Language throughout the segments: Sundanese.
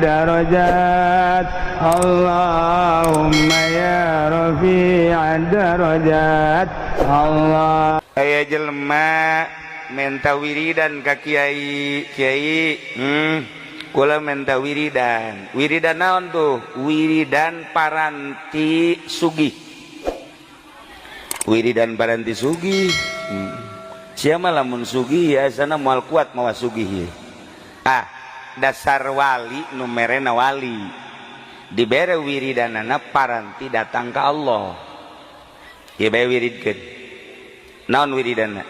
الدرجات اللهم يا رفيع الدرجات الله Aya jelema menta wiridan ka kiai. Kiai, kula menta wiridan. Wiridan naon tuh? Wiridan paranti sugih. Wiridan paranti sugih. Siapa lamun sugih ya sana moal kuat mawa sugih. Ah, dasar wali nu merena wali dibere wiridanana paranti datang ke Allah ya bae wiridkeun. Naon wiridana?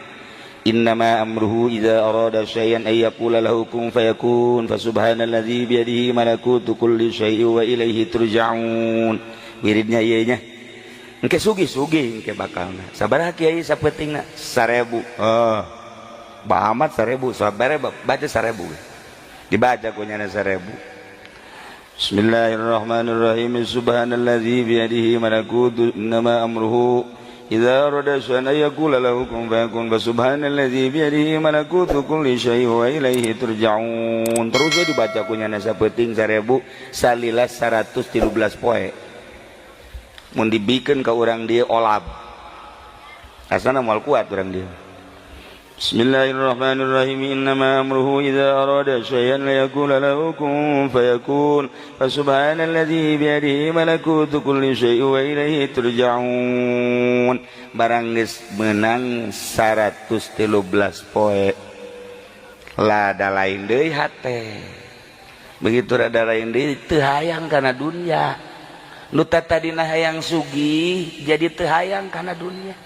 Innama amruhu idza arada syai'an ay yaqula lahu kun fayakun fa subhanalladzi biyadihi malakutu kulli syai'in wa ilaihi turja'un. Wiridnya ieu nya. Engke sugih-sugih engke bakalna. Sabaraha kiai sapeutingna? 1000. Oh. Bahamat 1000, sabaraha baca 1000. Dibaca ku nyana 1000. Bismillahirrahmanirrahim. Subhanalladzi biyadihi malakutu innama amruhu idza arada syai'an ay yaqula lahu kun fayakun fa subhanalladzi biyadihi malakutu kulli syai'in wa ilaihi turja'un. Terus we dibaca ku nyana sapeuting 1000 salila 113 poe. Mun dibikeun ka urang dieu olab. Asana moal kuat urang dieu. Bismillahirrahmanirrahim. Innama amruhu idza arada syai'an la yaqula lahu kun fayakun fa subhanalladzi biyadihi malakutu kulli syai'in wa ilaihi turja'un. Barang geus meunang 113 poe lada lain deui hate. Begitu rada lain deui teu hayang kana dunya. Nu tadina hayang sugih jadi teu hayang kana dunya.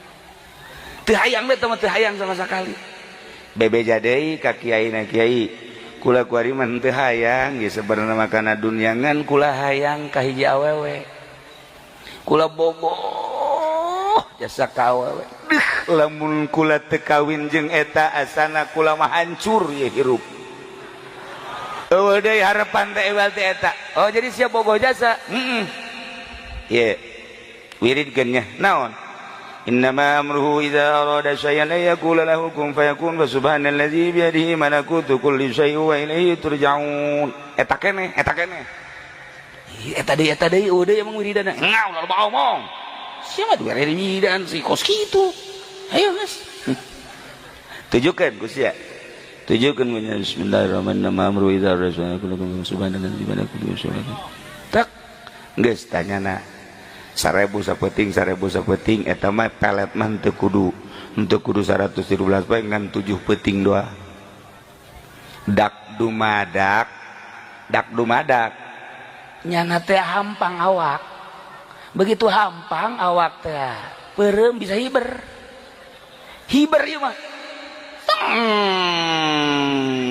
Teu hayang teh mah teu hayang sama sekali. Bebeja deui ka kiai na, "Kiai, kula kuari mah teu hayang ge sebenarnya mah kana dunya, ngan kula hayang ka hiji awewe. Kula bogoh jasa ka awewe. Deuh, lamun kula teu kawin jeung eta asana kula mah hancur ye hirup. Eueuh deui harapan teh ewal teh eta." "Oh, jadi sia bogoh jasa?" "Heeh." "Ye, wiridkeun nya." "Naon?" Innama amruhu idza arada syai'an ay yaqula lahu kun fayakun fa subhanalladzi biyadihi malakutu kulli syai'in wa ilaihi turja'un. Eta keneh, eta keneh. Eta deui, eta deui, eueuh deui emang wiridana. Ngau loba omong. Sia mah dibere wiridan si kos kitu. Ayo geus. Tujukeun ku sia. Tujukeun punya bismillahirrahmanirrahim amru idza arada syai'an yaqula subhanalladzi biyadihi kulli syai'in. Tak geus tanyana 1000 sapeuting 1000 sapeuting eta mah pelet mah teu kudu 113 poe, ngan 7 peuting doa. Dak dumadak dak dumadak nyana teh hampang awak. Begitu hampang awak teh peureum bisa hiber hiber ieu mah. Teng,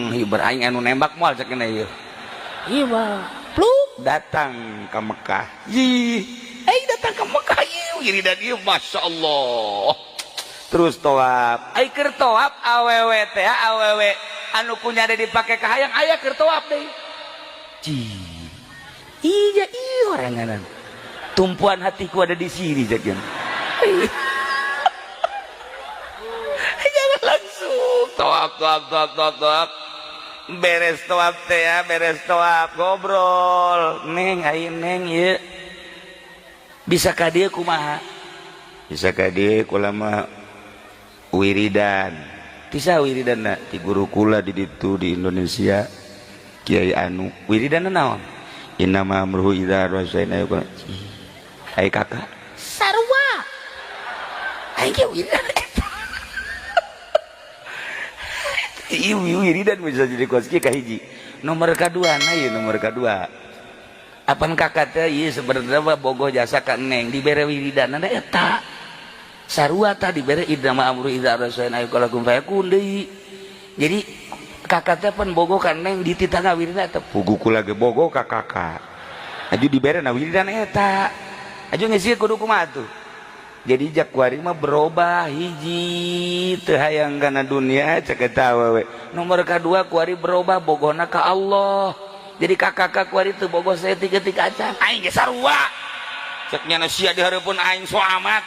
hiber aing anu nembak moal cek ieu. Hiber pluk. Datang ke Mekah. Yih, eh datang ke Mekah ieu wiridan ieu, Masya Allah. Terus toab. Ai keur toab awewe teh, awewe anu kunya ada dipake ka hayang aya keur toab deui. Cih. Iya iya oranganan. Tumpuan hatiku ada di sini cek. Jangan langsung toab toab toab toab toab. Beres toab teh ya, beres toab ngobrol. "Neng, ai neng ieu bisa ka dieu kumaha?" "Bisa ka dieu kula mah wiridan." "Ti saha wiridanna?" "Ti guru kula di ditu di Indonesia, Kiai anu." "Wiridanna naon?" "Innama amruhu idza arada syai'an ay yaqula." Ai kakak sarua aing ge wiridan eta. Ieu wiridan bisa jadi kos kieu kahiji. Nomor kadua na ieu nomor kadua. Apan kakak teh ieu sebenarnya mah bogoh jasa ka neng dibere wiridanna eta. Sarua tah dibere innama amru idza arada syai'an ay yaqula kun fayakun deui. Jadi kakak teh pan bogoh ka neng dititah wiridan eta. Puguh kula ge bogoh ka kakak. Aju dibere na wiridan eta. Aju geus ieu kudu kumaha tuh? Jadi jak kuari mah berubah hiji teu hayang kana dunia cek eta awewe. Nomor kadua kuari berubah bogohna ka Allah. Jadi kakak kuari teu bogoh saeutik-eutik acan. Aing ge sarua. Cek nyana sia di hareupeun aing so amat.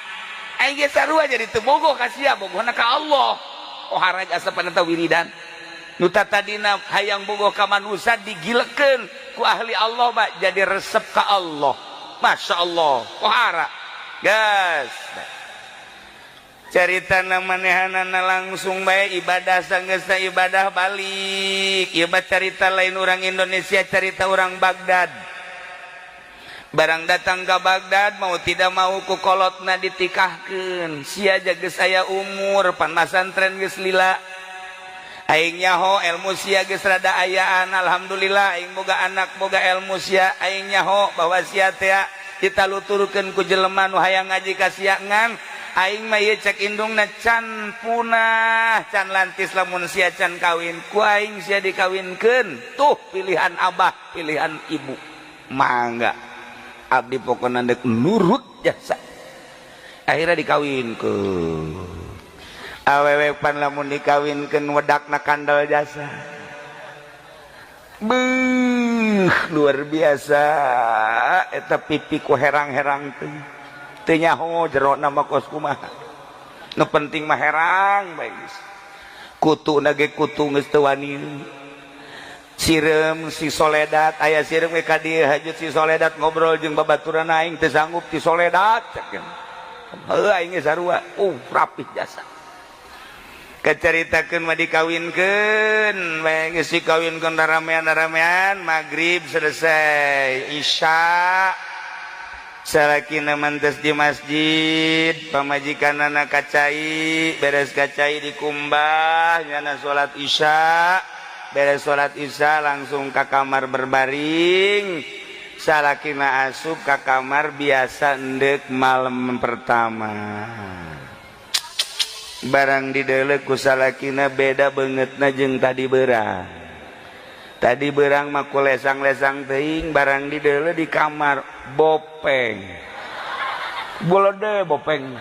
Aing ge sarua jadi teu bogoh ka sia, bogohna ka Allah. Oh haraj asapan eta wiridan. Nu tadina hayang bogoh ka manusia digilekeun ku ahli Allah mah jadi resep ka Allah. Masya Allah, kohara. Gas. Carita manehanana langsung bae ibadah sanggeusna ibadah balik. Ieu mah carita lain orang Indonesia, carita orang Baghdad. Barang datang ke Baghdad mau tidak mau ku kolotna ditikahkeun. Sia geus aya umur, pan masantren geus lila. Aing nyaho ilmu sia geus rada ayaan, alhamdulillah aing boga anak boga ilmu sia, aing nyaho bahwa sia teh ditaluturkeun ku jelema nu hayang ngaji ka sia ngan aing mah ieu cek indungna can punah, can lantis lamun sia can kawin, ku aing sia dikawinkeun. Tuh pilihan abah, pilihan ibu. Mangga abdi pokona deuk nurut jasa. Akhirnya dikawinkeun. Awewe pan lamun dikawinkeun wedakna kandel jasa. Beuh, luar biasa eta pipi ku herang-herang teh. Teu nyaho jerona mah kos kumaha. Nu penting mah herang bae geus. Kutuna ge kutu geus teu wani. Sireum si Soledat, aya sireum ge ka dieu hajut si Soledat ngobrol jeung babaturan aing teu sanggup ti Soledat cek. Heuh aing ge sarua. Rapih jasa. Keceritakeun mah dikawinkeun, bae geus dikawinkeun ramean-ramean, maghrib selesai, isya salakina mantes di masjid, pamajikanana kacai, beres kacai dikumbah, nyana salat isya, beres salat isya langsung ka kamar berbaring, salakina asup ka kamar biasa endek malam pertama. Barang didelek ku salakina beda beungeutna jeung tadi berang. Tadi berang mah ku lesang-lesang teuing, barang didelek di kamar bopeng. Bolode bopeng.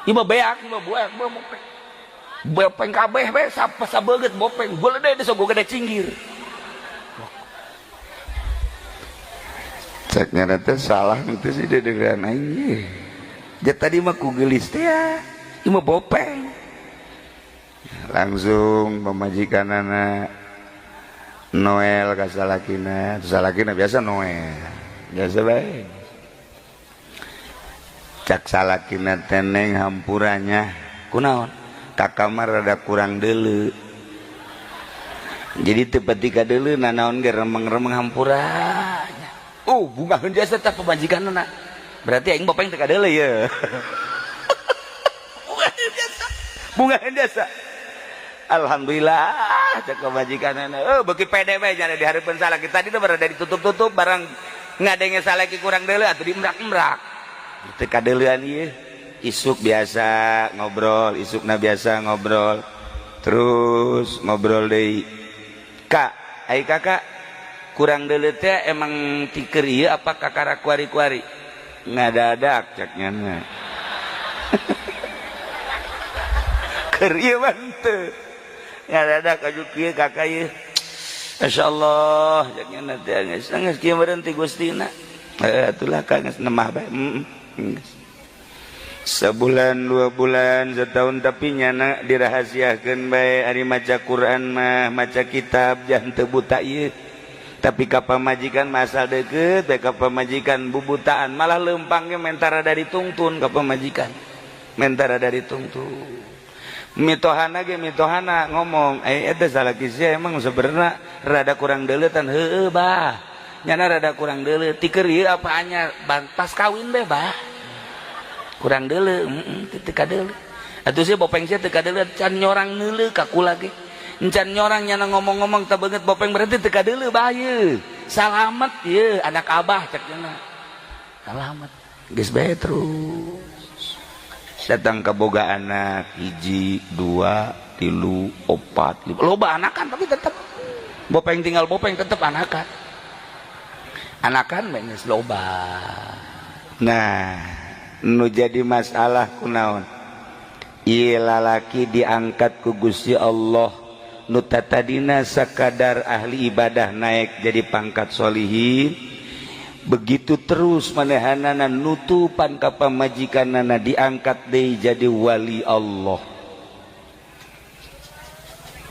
Ieu mah beak, ieu mah buak, bopeng. Bopeng kabeh we sabeungeut bopeng. Bolode geus gede cinggir. Cek nyana teh salah teh sih dedegan aing. Ja tadi mah ku geulis teh ya. Ieu mah bopeng. Langsung pamajikanana Noel ka salakina, salakina biasa Noel. Biasa bae. Cak salakina teneng hampuranya. Kunaon? Ka kamar rada kurang deuleu. Jadi teu pati ka deuleu nanaon ge remeng-remeng hampuranya. Bungaheun jasa tah pamajikanana. Berarti aing bopeng teu ka deuleu ye. Bunga jasa. Alhamdulillah cek pamajikanana. Beuki pede bae jana dihareupeun salaki tadi teh berada ditutup-tutup barang ngadenge salaki kurang deuleu atuh diemrak-emrak. Teu kadeuleuan ieu. Isuk biasa ngobrol, isukna biasa ngobrol. Terus ngobrol deui. Kak, ai kakak kurang deuleu teh emang tiker ieu apa kakara kuari-kuari? Ngadadak cek nyana. Keur ieu mah henteu. Ngadadak aju kieu kakak ieu. Masyaallah cek nyana teh geus geus kieu meureun ti Gustina. Heuh atulah ka geus nemah bae. Sebulan, 2 bulan, setahun tapi nyana dirahasiakeun bae ari maca Quran mah, maca kitab jangan teu buta ieu. Tapi ka pamajikan masa deukeut bae ka pamajikan bubutaan malah leumpang ge mentara dari tungtun ka pamajikan. Mentara dari tungtun. Mitohana ge mitohana ngomong, eta salaki sia emang sebenarnya rada kurang deuleutan heueuh bah. Nyana rada kurang deuleu tiker ieu apa anyar pas kawin bae bah. Kurang deuleu, teu kadeuleu. Atuh sia bopeng sia teu kadeuleu can nyorang neuleu ka kula ge. Encan nyorang nyana ngomong-ngomong teu beungeut bopeng berarti teu kadeuleu bah ieu. Salamet ieu anak abah cek nyana. Salamet. Geus bae terus. Datang ke boga anak 1, 2, 3, 4, 5. Loba anakan tapi tetep bopeng tinggal bopeng tetep anakan. Anakan bae geus loba. Nah, nu jadi masalah kunaon? Ieu lalaki diangkat ku Gusti Allah nu tatadina sakadar ahli ibadah naik jadi pangkat solihin. Begitu terus manehanana nutupan ka pamajikanana diangkat deui jadi wali Allah.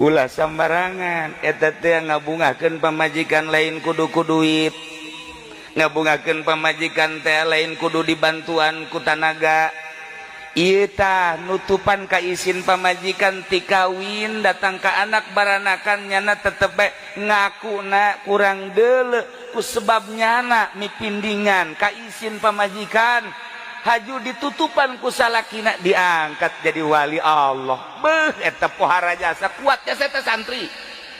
Ulah sambarangan eta teh ngabungahkeun pamajikan lain kudu ku duit, ngabungahkeun pamajikan teh lain kudu dibantuan ku tanaga. Ieu tah nutupan ka isin pamajikan ti kawin datang ka anak baranakan, nyana tetep bae ngakuna kurang deuleu ku sebab nyana mipindingan ka isin pamajikan, haju ditutupan ku salakina, diangkat jadi wali Allah. Beuh, eta pohara jasa, kuat jasa eta santri.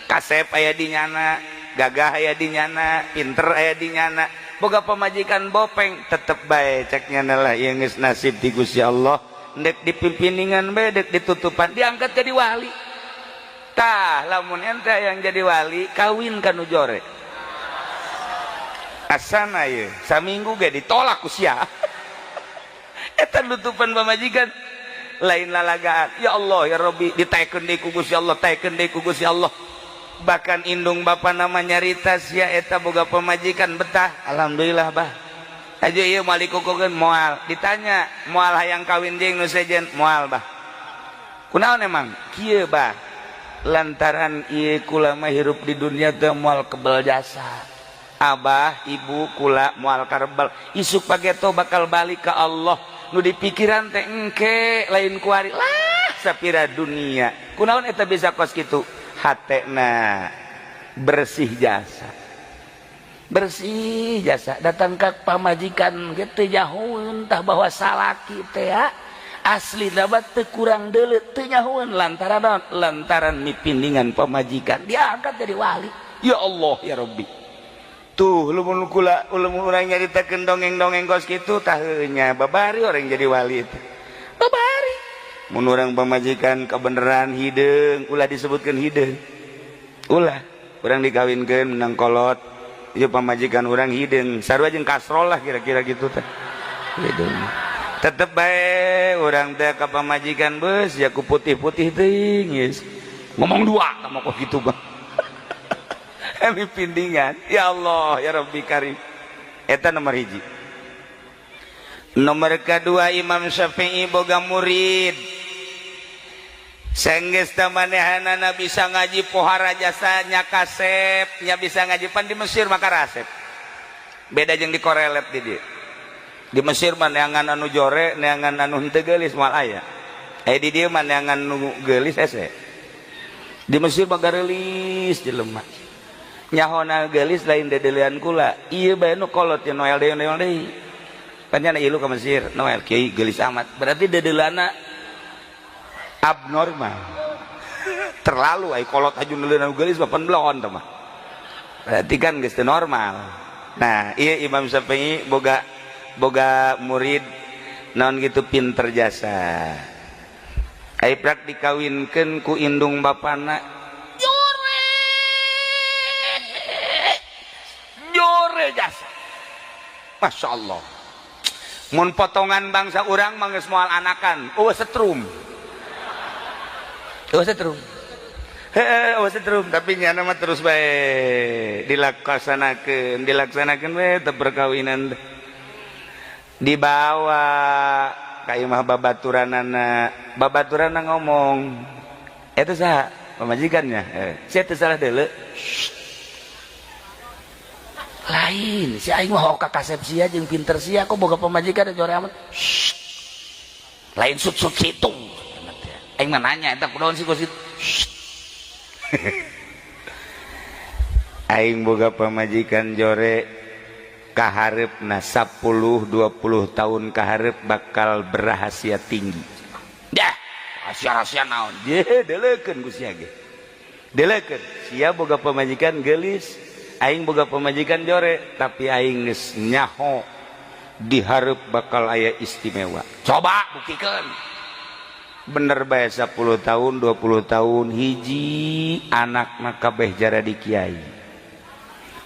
Kasep aya di nyana, gagah aya di nyana, pinter aya di nyana, boga pamajikan bopeng, tetep bae cek nyana lah ieu geus nasib ti Gusti Allah. Ndek dipimpiningan bae, dek ditutupan, diangkat jadi wali. Tah, lamun ente yang jadi wali, kawin ka nu jore. Asana ye saminggu ge ditolak ku sia. Eta nutupan pamajikan lain lalagaan. Ya Allah ya Rabbi, ditaekeun deui ku Gusti Allah, taekeun deui ku Gusti Allah. Bahkan indung bapa nama nyarita sia eta boga pamajikan betah, alhamdulillah bah. Aja ieu moal dikukukeun, moal. Ditanya moal hayang kawin jeung nu sejen, moal bah. Kunaon emang kieu bah? Lantaran ieu kula mah hirup di dunia teh moal kebel jasa. Abah ibu kula moal karebel, isuk pageto bakal balik ke Allah. Nu dipikiran teh engke lain kuari lah sapira dunia. Kunaon eta bisa kos kitu? Hatena bersih jasa, bersih jasa. Datang ke pamajikan gitu nyahoeun tah bahwa salaki teh asli dapat teu kurang deuleu, teu nyahoeun lantaran naon? Lantaran mipindingan pamajikan, diangkat jadi wali. Ya Allah ya Rabbi. Tuh lamun kula, lamun urang nyaritakeun dongeng-dongeng kos kitu, tah nya babari orang jadi wali itu babari. Mun urang pamajikan kebenaran hideung, ulah disebutkeun hideung. Ulah urang dikawinkeun menang kolot, ieu pamajikan urang hideung sarua jeung kasrol lah kira-kira gitu teh. Hideung tetep bae urang teh ka pamajikan beus ya ku putih-putih teuing, geus ngomong dua tah mah kok gitu bang. Emi pindingan. Ya Allah ya Rabbi Karim. Eta nomor hiji. Nomor kedua, Imam Syafi'i boga murid. Senggeus manehanana bisa ngaji, pohara jasanya, kasep nya bisa ngaji. Pan di Mesir maka rasep beda jeung di korelet. Di dieu di Mesir mah neangan anu jore, neangan anu henteu geulis moal aya. Eh, di dieu mah neangan nu geulis hese. Di Mesir mah gareulis jelema. Nyahona geulis lain dedelian kula, ieu bae nu kolot ya Noel deui, Noel deui. Pan ilu ka Mesir, Noel kiai geulis amat, berarti dedelana abnormal, terlalu. Ai kolot aju neuleunan geulis mah pan belon teh mah, berarti kan geus teu normal. Nah, iya, Imam Syafi'i boga boga murid naon gitu, pinter jasa. Ai prak dikawinkeun ku indung bapana jore jore jasa, Masya Allah. Mun potongan bangsa urang mah geus moal anakan, eueuh setrum, eueuh setrum. Heeh, eueuh setrum, tapi nyana mah terus bae dilaksanakeun, dilaksanakeun we teh perkawinan teh. Dibawa ka imah babaturanana, babaturanna ngomong, "Eta saha pamajikannya?" "Eh, sia teu salah deuleu." "Lain, si aing mah ka kasep sia jeung pinter sia, kok boga pamajikan jore amat?" "Lain sut-sut situng. Aing mah nanya eta kunaon sih kok situ." "Aing boga pamajikan jore, kahareupna 10 20 tahun kaharep bakal berrahasia tinggi." Dah, rahasia-rahasia naon? Je deleukeun ku sia ge. Deleukeun. Sia boga pamajikan geulis, aing boga pamajikan jore, tapi aing geus nyaho dihareup bakal aya istimewa. Coba buktikeun. Bener bae, 10 tahun, 20 tahun, hiji anak kabeh jaradi kiai.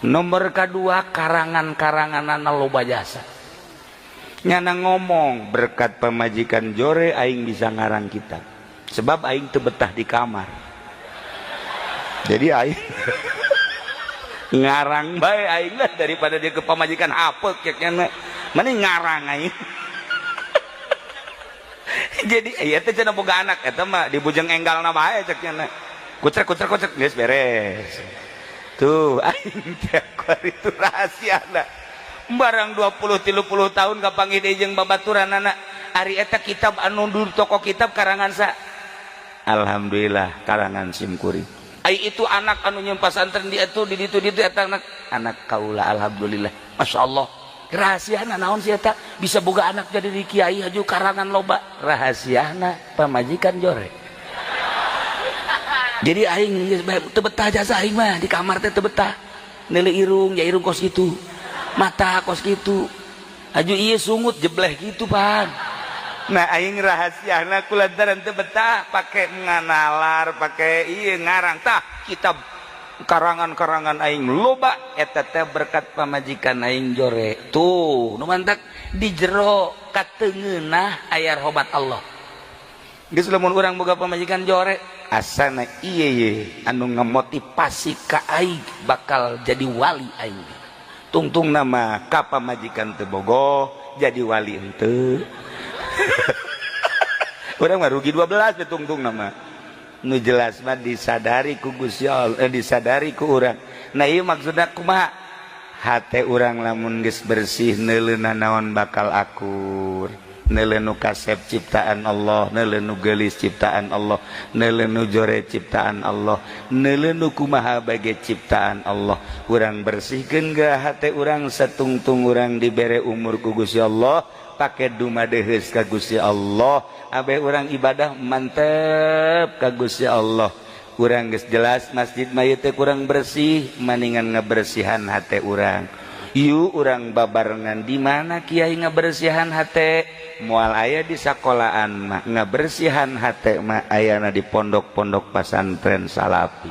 Nomor kedua, karangan-karangan loba jasa. Nyana ngomong, "Berkat pamajikan jore aing bisa ngarang kitab, sebab aing teu betah di kamar, jadi aing ngarang bae aing lah, daripada dia ke pamajikan apek cek nyana, mending ngarang aing." Jadi iya teh cenah boga anak eta mah dibujeng enggalna bae cek nyana. Kucrek kucrek kucrek, geus beres. Tuh, aing teh itu rahasia. Barang 20 30 tahun kapanggih deui jeung babaturanana, ari eta kitab anu di toko kitab karangan sa? Alhamdulillah, karangan sim kuring. Ai itu anak anu nyieun pasantren di itu, di ditu, di ditu, eta anak anak kaula. Alhamdulillah, Masya Allah. Rahasiana naon sih eta bisa boga anak jadi di kiai, haju karangan loba? Rahasiana pamajikan jore. Jadi aing geus bae teu betah jasa aing mah di kamar teh, teu betah. Neuleuh irung ya, irung kos kitu, mata kos kitu, haju ieu sungut jebleh gitu pan. Nah, aing rahasiana kulantaran teu betah pake nganalar, pake ieu ngarang tah kitab, karangan-karangan aing loba eta teh berkat pamajikan aing jore. Tuh, nu mantak di jero katengeunah aya rahmat Allah. Geus, lamun urang boga pamajikan jore, asana ieu ye anu ngamotivasi ka aing bakal jadi wali aing. Tungtung nama ka pamajikan teu bogoh, jadi wali henteu. Urang mah rugi 12 we tungtung nama. Nu jelas mah disadari ku Gusti Allah, disadari ku urang. Nah, ieu maksudna kumaha? Hate urang lamun geus bersih, neuleuna naon bakal akur. Neuleu nu kasep ciptaan Allah, neuleu nu geulis ciptaan Allah, neuleu nu jore ciptaan Allah, neuleu nu kumaha bage ciptaan Allah. Urang bersihkeun ga hate urang satungtung urang dibere umur ku Gusti Allah, pake dumadeheus ka Gusti Allah, abe urang ibadah mantep ka Gusti Allah. Urang geus jelas masjid mah ieu teh kurang bersih, maningan ngabersihan hate urang. Yuk, urang babarengan. Di mana kiai ngabersihan hate? Moal aya di sekolahan mah. Ngabersihan hate mah ayana di pondok-pondok pasantren salafi.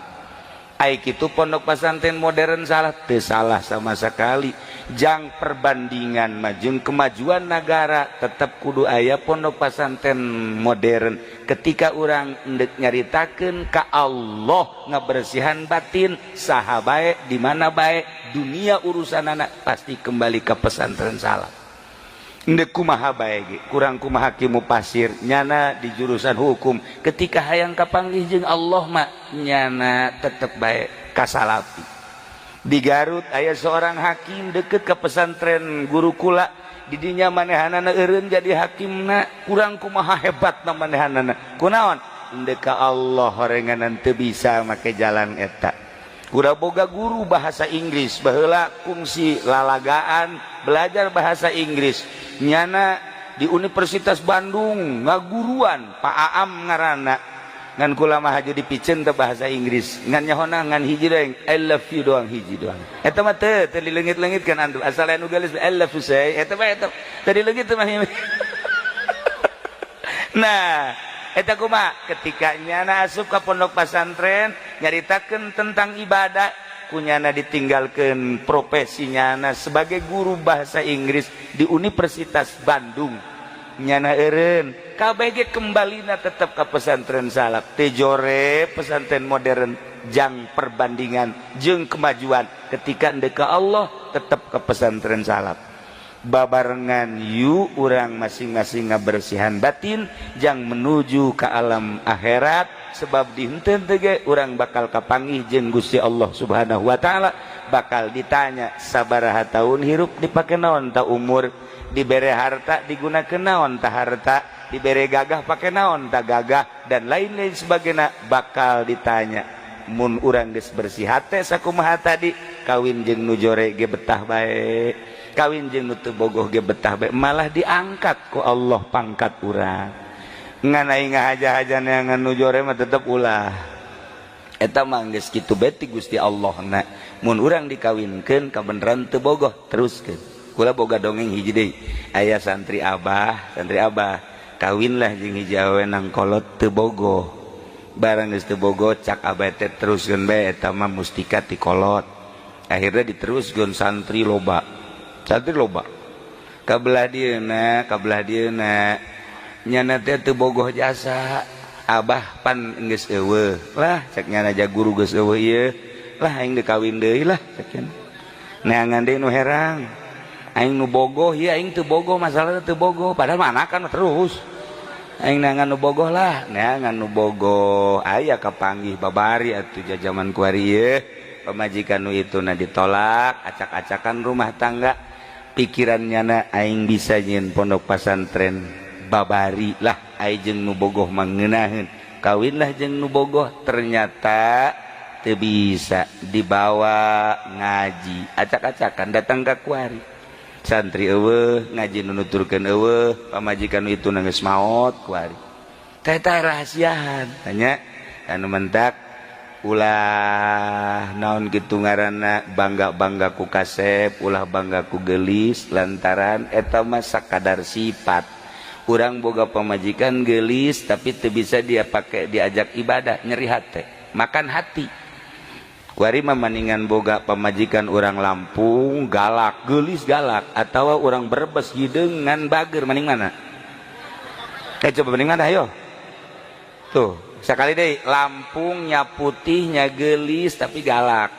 Ai kitu pondok pesantren modern salah? Teu salah sama sekali. Jang perbandingan mah jeung kemajuan negara, tetap kudu aya pondok pesantren modern. Ketika orang endek nyaritakeun ka Allah, ngabersihan batin, saha bae, di mana bae, dunia urusan anak pasti kembali ke pesantren salaf. Endek kumaha bae ge, kurang kumaha kimu pasir nyana di jurusan hukum, ketika hayang kapanggih jeung Allah mah nyana tetep bae ka salafi. Di Garut aya seorang hakim deket ke pesantren gurukula. Didinya manehanana eureun jadi hakimna, kurang kumaha hebat na manehanana. Kunaon? Endek ka Allah horenganan teu bisa make jalan eta. Kuda boga guru bahasa Inggris baheula, kungsi lalagaan belajar bahasa Inggris, nyana di Universitas Bandung ngaguruan, Pak Aam ngaranna. Ngan kula mah haju dipiceun teh bahasa Inggris, ngan nyahona ngan hiji doang, "I love you" doang, hiji doang. Eta mah teu teu dileungit-leungit kan antum, asal anu geulis, "I love you" say, eta mah eta teu dileungit teh mah. Nah, eta kumaha ketika nyana asup ka pondok pesantren nyaritakeun tentang ibadah, kunyana ditinggalkan profesi nyana sebagai guru bahasa Inggris di Universitas Bandung, nyana eureun. KBG kembalina tetap ke pesantren salaf, teu jore pesantren modern. Jang perbandingan jeung kemajuan, ketika ndek ka Allah tetap ke pesantren salaf. Babarengan yu urang masing-masing ngabersihan batin jang menuju ke alam akhirat, sebab di henteu ge urang bakal kapanggih jeung Gusti Allah Subhanahu wa taala, bakal ditanya sabaraha tahun hirup, dipake naon ta umur, dibere harta digunakan naon ta harta, dibere gagah pake naon ta gagah, dan lain-lain sebagainya bakal ditanya. Mun urang geus bersih hate sakumaha tadi, kawin jeung nu jore ge betah bae, kawin jeung nu teu bogoh ge betah bae, malah diangkat ku Allah pangkat urang. Ngan aing ngahaja-haja neangan nu jore mah tetep ulah. Eta mah geus kitu bae ti Gusti Allah na. Mun urang dikawinkeun kabeneran teu bogoh, teruskeun. Kula boga dongeng hiji deui. Aya santri abah, santri abah kawinlah jeung hiji awewe nang kolot teu bogoh. Barang geus teu bogoh, cak abah teh teruskeun bae, eta mah mustika ti kolot. Akhirnya diteruskeun, santri loba, santri loba. Kabelah dieuna, kabelah dieuna nyana teh teu bogoh jasa. Abah pan geus eueuh lah, cek nyana, ja guru geus eueuh ieu lah, aing dikawin deui lah, cek nyana. Neangan deui nu herang, aing nu bogoh ieu, aing teu bogoh, masalahna teu bogoh, padahal mah anakan terus. Aing neangan nu bogoh lah, neangan nu bogoh. Aya kapanggih babari atuh jajaman kuari ieu. Pamajikan nu itu na ditolak, acak-acakan rumah tangga. Pikirannya na aing bisa nyieun pondok pasantren babari lah aing jeung nu bogoh mangeunaheun. Kawinlah jeung nu bogoh, ternyata teu bisa dibawa ngaji. Acak-acakan datang ka kuari. Santri eueuh, ngaji nu nuturkeun eueuh, pamajikan nu itu geus maot kuari. Teh teh rahasiaan, tanya anu mentak ulah naon kitu ngaranna bangga-bangga ku kasep, ulah bangga ku geulis lantaran eta mah sakadar sifat. Urang boga pamajikan geulis tapi teu bisa dia pake diajak ibadah, nyeri hate, makan hati. Kuari mah maningan boga pamajikan urang Lampung galak, geulis galak atawa urang Brebes hideung ngan bager, maning mana? Coba maning mana ayo. Tuh, sekali deh Lampungnya putihnya gelis tapi galak.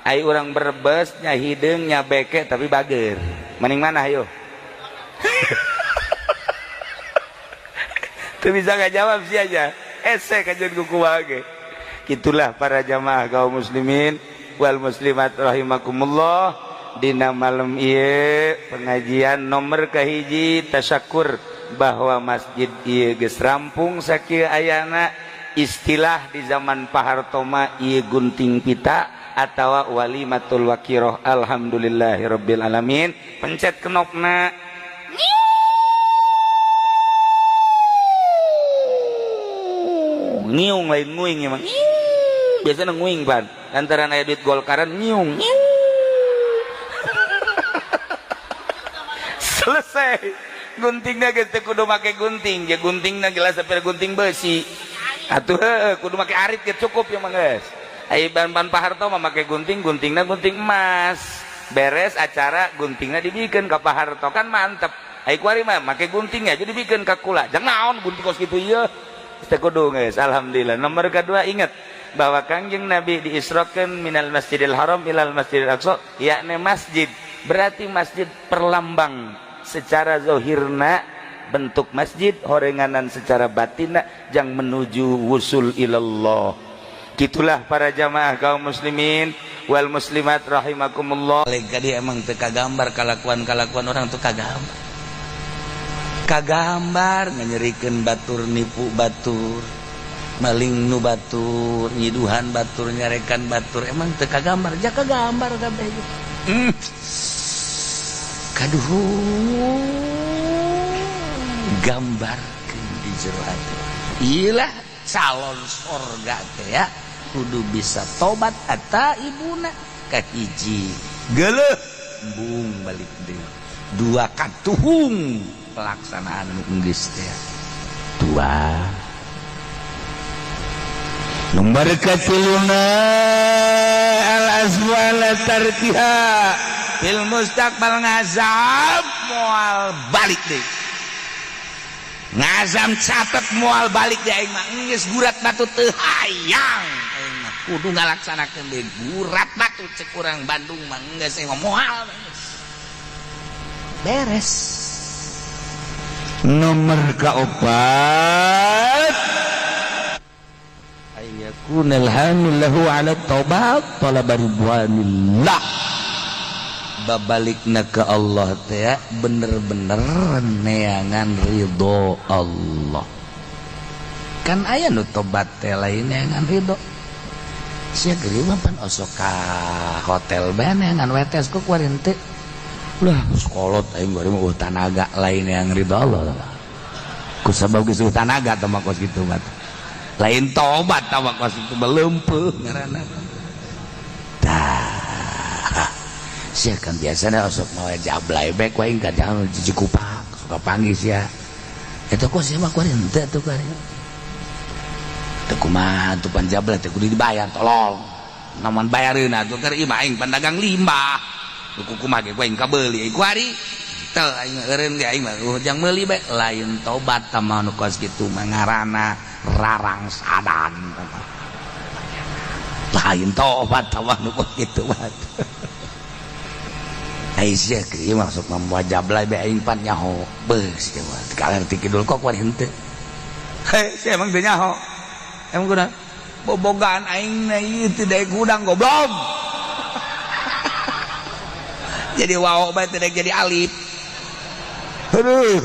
Ai urang Brebes nya hideung nya beke tapi bager. Maning mana ayo? Tuh bisa gak jawab sih aja. Ese kajian kuku wage. Itulah para jamaah kaum muslimin wal muslimat rahimakumullah. Dina malam ieu pengajian nomor kahiji tasyakur bahwa masjid ieu geus rampung sakieu ayana. Istilah di zaman Pak Harto mah ieu gunting pita atawa walimatul wakiroh. Alhamdulillahirabbil alamin. Pencet knopna. Ngiung lain nguing emang. Biasanya nguing pan. Lantaran aya duit Golkaran ngiung. Selesai. Guntingna geus teu kudu make gunting, ya guntingna gelas sampai gunting besi. Atuh heueuh kudu make arit ge cukup ya mah geus. Ai ban-ban Pak Harto mah make gunting, guntingna gunting emas. Beres acara guntingna dibikeun ka Pak Harto kan mantep. Ai kuari mah make gunting aja dibikeun ka kula. Jang naon gunting kos kitu ieu. Teu kudu geus. Alhamdulillah. Nomor kedua ingat bahwa Kangjeng Nabi diisrokeun minal Masjidil Haram ilal Masjidil Aqsa, yakni masjid. Berarti masjid perlambang secara zahirna bentuk masjid, horenganan secara batinna jang menuju wusul ilallah. Gitulah para jamaah kaum muslimin wal muslimat rahimakumullah. Lagi emang teu kagambar kalakuan-kalakuan orang tuh kagambar. Kagambar nganyerikeun batur, nipu batur, maling nu batur, nyiduhan batur, nyarekan batur, emang teu kagambar, ja kagambar kabeh. Kaduh gambarkeun di jero hati. Ilah calon sorga teh ya kudu bisa tobat eta ibuna kahiji geuleuh embung balik deui, dua katuhung pelaksanaan nu geus teh dua. Nomor katiluna al azwala tarkiha fil mustaqbal ngazab moal balik deui. Ngazam catet moal balik deui aing mah geus gurat batu teu hayang aing mah kudu ngalaksanakeun deui gurat batu cek urang Bandung mah geus aing mah moal beres. Nomor keempat ayyakunal hamil lahu ala taubat talaba ridwanillah. Babalikna ke Allah teh bener-bener neangan ridho Allah. Kan aya nu tobat teh lain neangan ridho. Sia geus mah pan osok ka hotel bae neangan wetes ku kuari henteu. Lah sekolot aing bari mah tanaga lain yang ridho Allah. Ku sabab geus tanaga teh mah kos kitu mah. Lain tobat tah mah kos kitu belempeuh ngaranna. Tah. Sia kan biasana osok mawa jablay bae ku aing ka jangan cikupak suka panggih sia. Eta kok sia mah kuari henteu atuh kuari. Teu kumaha atuh pan jablay teh kudu dibayar tolong. Namun bayareun atuh keur imah aing pandagang limbah. Kuku mah ge aing kabeuli kuari teu aing eureun ge aing mah jang meuli bae lain tobat tah mah nu kos kitu mah ngaranna rarang sadan lain tobat tah mah nu kos kitu mah. Ai sia kieu maksud mah jablay bae aing pan nyaho beus kieu mah kaler ti kidul kok kuari henteu. Heh, saya emang teu nyaho. Emang kunaon? Bobogaan aing na ieu teu daek hudang goblok. Jadi waw bae teu daek jadi alif. Aduh.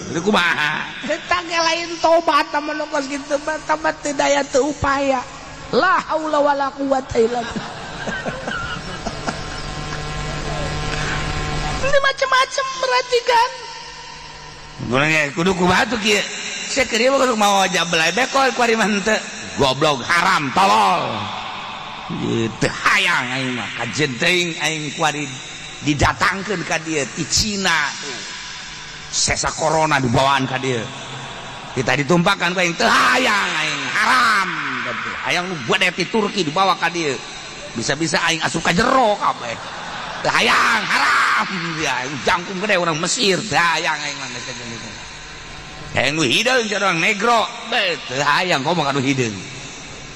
Itu kumaha? Eta ge lain tobat mah nu kos kitu mah tobat teu daya teu upaya. La haula wala quwata illa billah. Ini macam-macam berarti kan. Kudu kumaha tuh kieu? Saya kira kudu mau jablay bekol kuari mah henteu. Goblok haram tolol. Teu hayang aing mah kajen teuing aing kuari didatangkeun ka dieu ti Cina tuh. Sesa corona dibawaan ka dieu. Kita ditumpakan ku aing teu hayang aing haram. Hayang nu gede ti Turki dibawa ka dieu. Bisa-bisa aing asup ka jero kabeh. Teu hayang haram ya jangkung gede orang Mesir teu hayang aing mah geus kitu. Hayang nu hideung orang negro teu hayang komo ka nu hideung.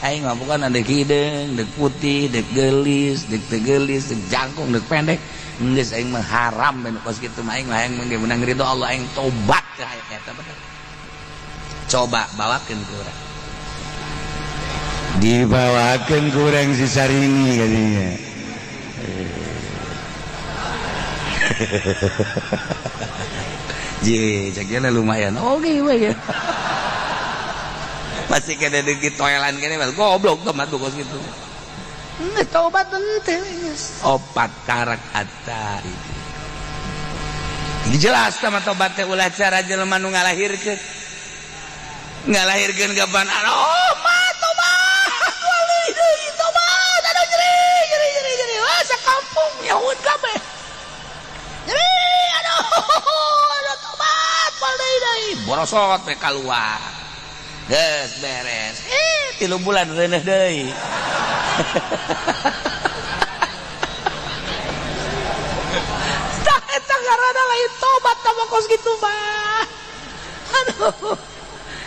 Aing mah bukan dek hideung, dek putih, dek geulis, dek teu geulis, dek jangkung, dek pendek. Geus aing mah haram ben kos kitu mah aing mah hayang menang ridho Allah aing tobat teu hayang eta bener. Coba bawakeun ku urang. Dibawakeun ku urang si Sarini katanya. Je, ceknya lumayan. Oke, we ya. Masih kena di toilan kene goblok tomat kos kitu. Geus tobat henteu geus. Opat karak ata itu. Jadi jelas sama tobat teh ulah cara jelema nu ngalahirkeun. Ngalahirkeun kapan? Oh, mah tobat. Wali deui tobat. Aduh nyeri nyeri nyeri nyeri. Wah, sakampung nyaun kabeh. Nyeri aduh. Aduh tobat wali deui. Borosot we kaluar. Geus beres. 3 bulan reuneuh deui. Tah eta ngaranna lain tobat tah kos kitu mah. Aduh.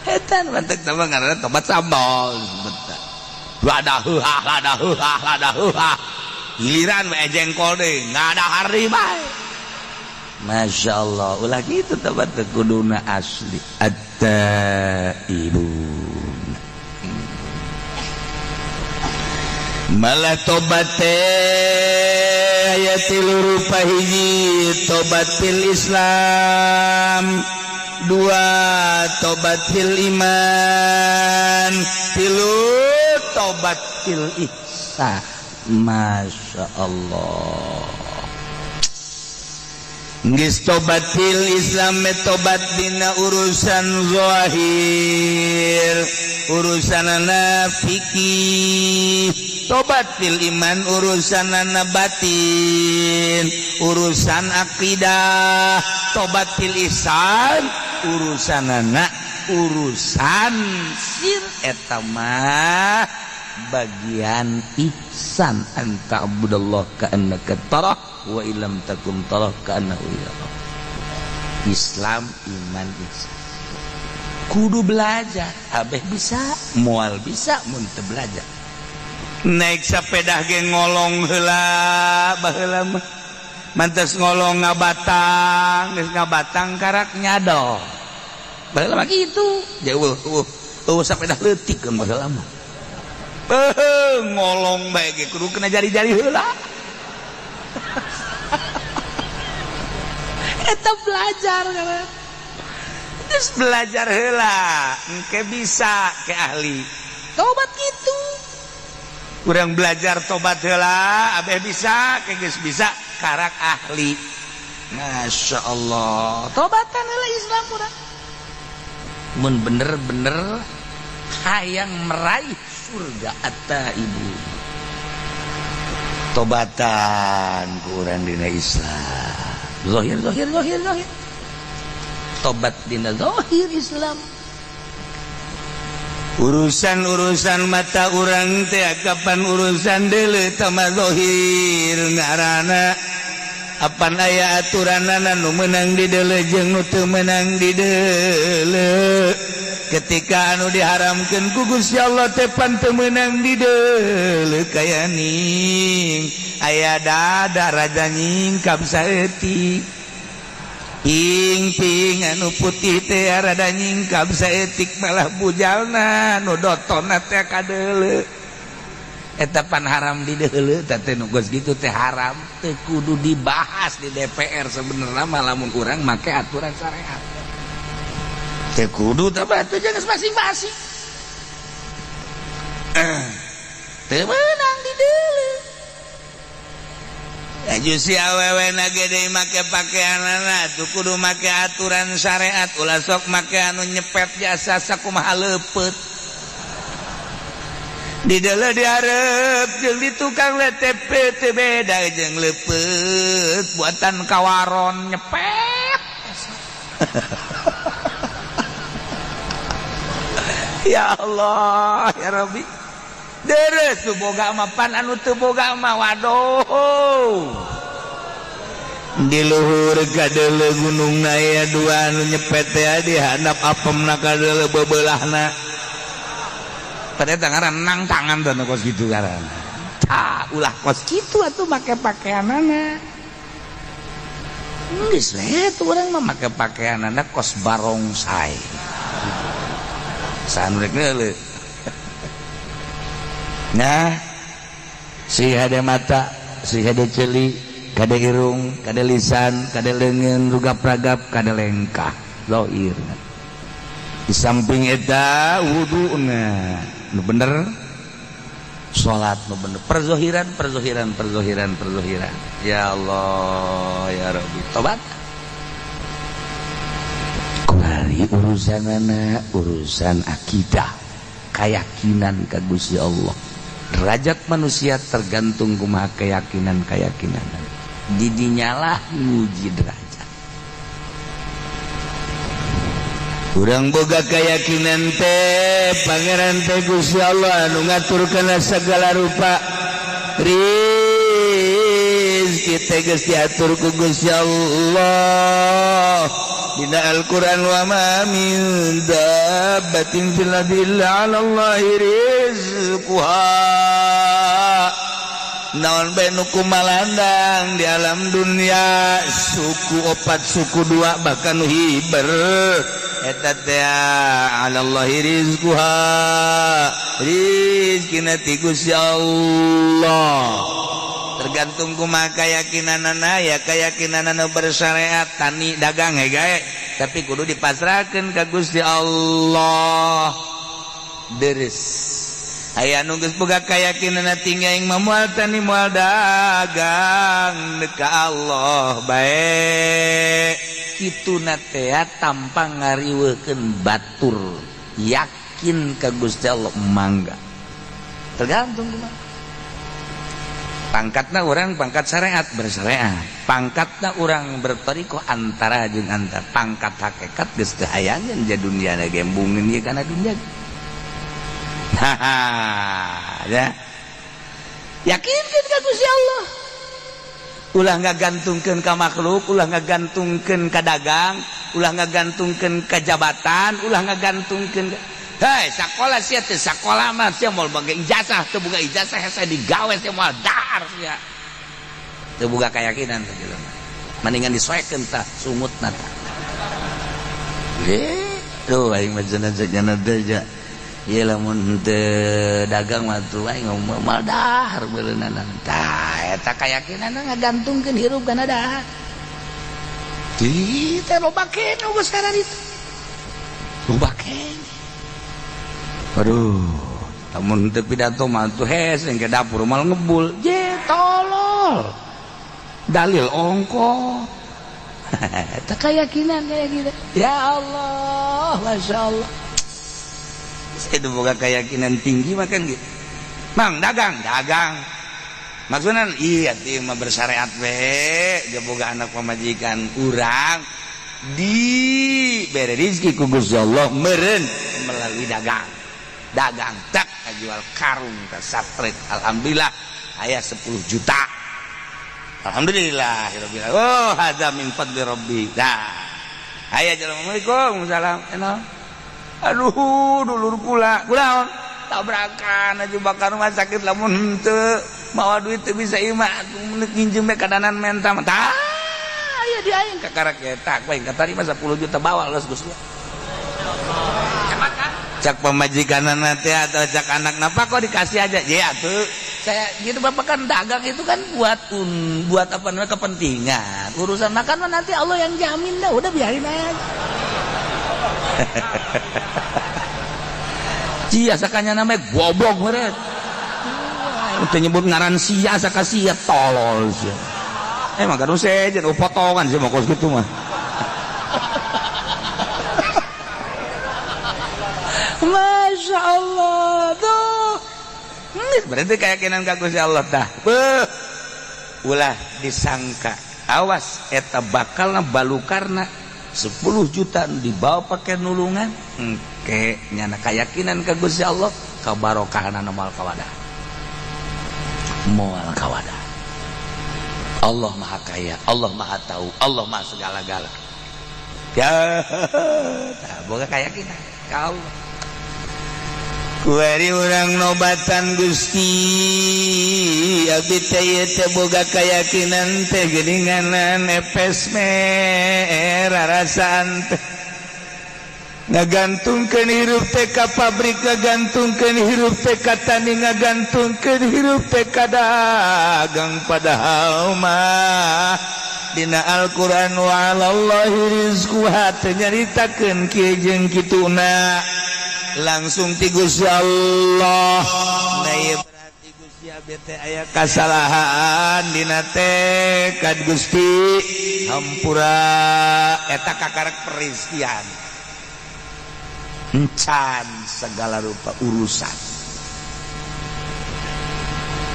Eta mantek tah ngaranna tobat sambal. Lada heuhah lada heuhah lada heuhah. Giliran we jengkol deui, ngada hari bae. Masya Allah, ulah gitu tobat teh kuduna asli. At-taibun. Malah tobat teh aya tilu rupa hiji, tobat fil Islam, dua tobat fil iman, tilu tobat fil ihsan. Masya Allah. Geus tobat fil Islam tobat dina urusan zahir, urusanana fikih. Tobat fil iman urusanana batin, urusan akidah. Tobat fil ihsan urusanana urusan sir eta mah bagian ihsan. Anta abudallah ka'annaka tarah wa illam takum tarah ka'annahu yara. Islam iman ihsan kudu belajar, abeh bisa moal bisa mun teu belajar. Naik sepeda ge ngolong heula baheula mah mantes ngolong ngabatang, geus ngabatang karak nyadol. Baheula mah kitu jauh eueuh sepeda leutik kan baheula mah. Ngolong bae ge kudu kena jari-jari heula. Eta belajar kan. Terus belajar heula, engke bisa ke ahli. Tobat kitu. Kurang belajar tobat heula, abeh bisa, ke geus bisa karak ahli. Masya Allah. Tobatan heula Islam urang. Mun bener-bener hayang meraih surga at-taibun. Tobatan kurang dina Islam. Zahir zahir zahir zahir. Tobat dina zahir Islam. Urusan-urusan mata urang teh kapan urusan deuleu tama zahir ngaranna apan aya aturanana nu meunang di deuleu jeung nu teu meunang di deuleu. Ketika anu diharamkeun ku Gusti Allah teh pan teu meunang di deuleu kaya ning aya dada raja nyingkap saeutik. Ping-ping anu putih teh rada nyingkap saeutik malah bujalna nu dotonna teh kadeuleu. Eta pan haram di deuleu teh nu geus kitu teh haram teu kudu dibahas di DPR sebenarnya mah lamun urang make aturan syariat. Teu kudu teh batu jangan masing-masing. Teu meunang di deuleu. Aju si awewe na gede make pakaianana tuh kudu make aturan syariat ulah sok make anu nyepet jasa sakumaha leupeut. Di deuleu dihareup jeung di tukang WTP teu beda jeung leupeut buatan kawaron nyepet. Ya Allah ya Rabbi. Deres nu boga mah pan anu teu boga mah waduh. Di luhur kadeuleu gunungna aya dua anu nyepet teh di handap apemna kadeuleu bebeulahna. Padahal ngaran nang tangan teh kos kitu ngaran. Tah ulah kos kitu atuh make pakaianana. Geus we tuh urang mah make pakaianana kos barongsai. Saha nu rek neuleuh. Nah, si hade mata, si hade celi, kade irung, kade lisan, kade leungeun, rugap-ragap, kade lengkah, zahir. Di samping eta wuduna, nu bener, salat nu bener, perzohiran, perzohiran, perzohiran, perzohiran. Ya Allah, ya Rabbi, tobat. Kuari urusanana, urusan akidah, keyakinan ka Gusti Allah. Derajat manusia tergantung kumaha keyakinan-keyakinan. Didinyalah nguji derajat. Urang boga keyakinan teh pangeran teh Gusti Allah anu ngatur kana segala rupa. Rizki teh geus diatur ku Gusti Allah. Dina Al-Qur'an wa ma min dabbatin fil ardi illa 'ala Allahi rizquha. Naon bae nu kumalandang di alam dunia suku opat suku dua bahkan nu hiber eta teh 'ala Allahi rizquha. Rizkina ti Gusti Allah. Tergantung kumaha keyakinanana ya keyakinanana bersyariat tani dagang he gae tapi kudu dipasrahkeun ka Gusti Allah. Deres aya nu geus boga keyakinanna tinggi aing mah moal tani moal dagang ka Allah bae kituna teh tanpa ngariweukeun batur yakin ka Gusti Allah mangga tergantung kumaha. Pangkatna orang pangkat syariat bersyariat, pangkatna orang bertoriko antara jeung antara, pangkat hakikat geus teu hayangeun ja dunia na gembungin ieu kana dunia. Haha, ya. Yakinkeun ka Gusti Allah. Ulah ngagantungkeun ka makhluk, ulah ngagantungkeun ka dagang, ulah ngagantungkeun ka jabatan, ulah ngagantungkeun. Hei, sakola sia teh sakola mah sia moal boga ijazah, teu boga ijazah hese digawe sia moal dahar sia. Teu boga keyakinan teh jelema. Mendingan disoekeun tah sungutna tah. Duh aing mah cenah cenah teh ja. Ieu lamun teu dagang mah tuh aing moal dahar beureunana. Tah eta keyakinanna ngagantungkeun hirup kana dahar. Di teh loba keneh geus itu. Loba keneh. Aduh, lamun teu pidato mah tuh hes ke dapur mal ngebul. Je tolol. Dalil ongko. Eta keyakinan kayak gitu. Ya Allah, Masya Allah. Itu boga keyakinan tinggi makan gitu. Mang dagang, dagang. Maksudnya iya teh mah bersyariat we, dia boga anak pamajikan urang di bere rezeki ku Gusti Allah meureun melalui dagang. Dagang tak jual karung ke satret alhamdulillah aya 10 juta alhamdulillah rabbil alamin. Oh hadza min fadli rabbi. Dah aya assalamualaikum salam enak. Aduh dulur kula kulaon tabrakan aja bakar rumah sakit lamun henteu mawa duit teu bisa ieu mah nginjem we kadanan menta tah aya aya di aing kakarak eta ku aing katarima 10 juta bawa los Gusti. Cak pamajikanana teh atau cak anak napa kok dikasih aja ya tuh saya gitu. Bapak kan dagang itu kan buat buat apa namanya kepentingan urusan makan mah nanti Allah yang jamin dah, udah biarin aja. Cia sakanya namanya goblok meureun teu nyebut ngaran sia saka sia tolol sia. Emang kan sejen potongan sih mau kos gitu mah. Masya Allah tuh berarti keyakinan ka Gusti Allah tah. Beuh ulah disangka awas eta bakalna balukarna 10 juta dibawa pakai nulungan engke nyana keyakinan ka Gusti Allah kabarokahna moal kawadah, moal kawadah. Allah Maha Kaya, Allah Maha Tahu, Allah Maha segala-gala. Ya tah boga keyakinan ka Allah. Kuari urang nobatan Gusti abdi teh ieu teh boga kayakinan teh geuninganan epes merarasaan teh ngagantungkeun hirup teh ka pabrik, ngagantungkeun hirup teh ka tani, ngagantungkeun hirup teh ka dagang, padahal mah dina Al-Qur'an wa 'alallahi rizquha teh nyaritakeun kieu jeung kituna langsung ti Gusti Allah. Nah ieu berarti Gusti abdi teh aya kasalahan dina tekad Gusti hampura eta kakarek perizkian encan segala rupa urusan.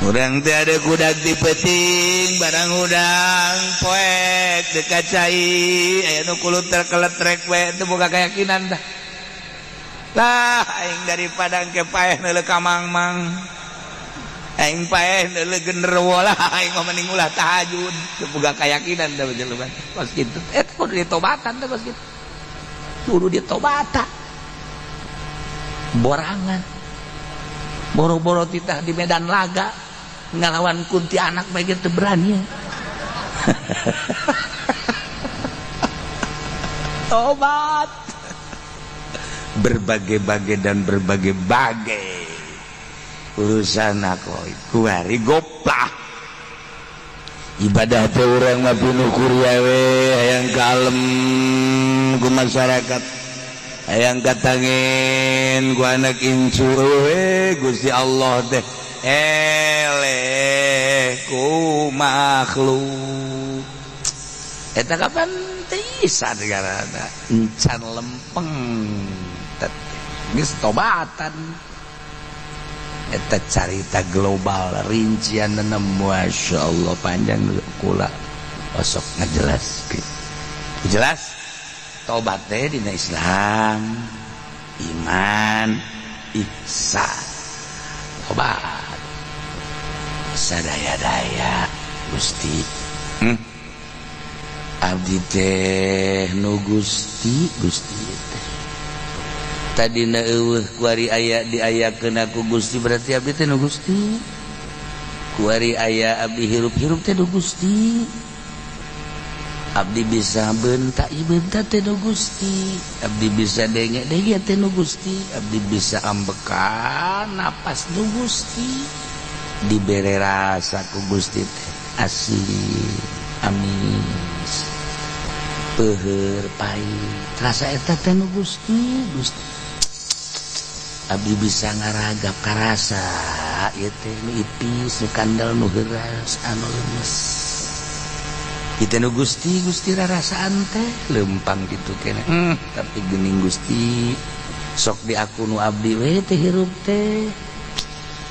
Urang teh ada kudak di peting barang udang poek dekat cai aya nu kulut terkeletrek we teu boga keyakinan dah. Lah aing daripada engke paeh neuleuh ka mangmang, aing paeh neuleuh genderuwo lah aing mah mending ulah tahajud. Teu boga keyakinan da jelema kos kitu. Eta kudu ditobatan teh kos kitu. Kudu ditobatan. Borangan. Boro-boro titah di medan laga ngalawan kuntianak bae teu berani. Tobat. Berbagai-bagai dan berbagai-bagai urusan aku kuari goplah ibadah teh urang mah pinuh kuria we hayang kalem ku masyarakat, hayang katangin ku anak incu we Gusti Allah teh eleh ku makhluk eta kapan teu garana encan lempeng geus tobatan. Eta carita global rincian Masya Allah panjang kula osok ngajelaskeun jelas tobat teh dina Islam iman ihsan tobat sadaya-daya Gusti. Abdi teh nu Gusti Gusti teh tadina eueuh kuari aya diayakeun ku Gusti berarti abdi teh nu Gusti. Kuari aya abdi hirup-hirup teh nu Gusti. Abdi bisa bentak bentak teh nu Gusti. Abdi bisa denge-denge teh nu Gusti. Abdi bisa ambekan napas nu Gusti. Dibere rasa ku Gusti teh asin amis peuheur pahit rasa eta teh nu Gusti. Gusti abdi bisa ngaragap karasa ieu teh nu ipis nu kandel nu heuras anu lemes ieu teh nu Gusti. Gusti rarasaan teh lempang kitu keneh. Tapi geuning Gusti sok di aku nu abdi we teh hirup teh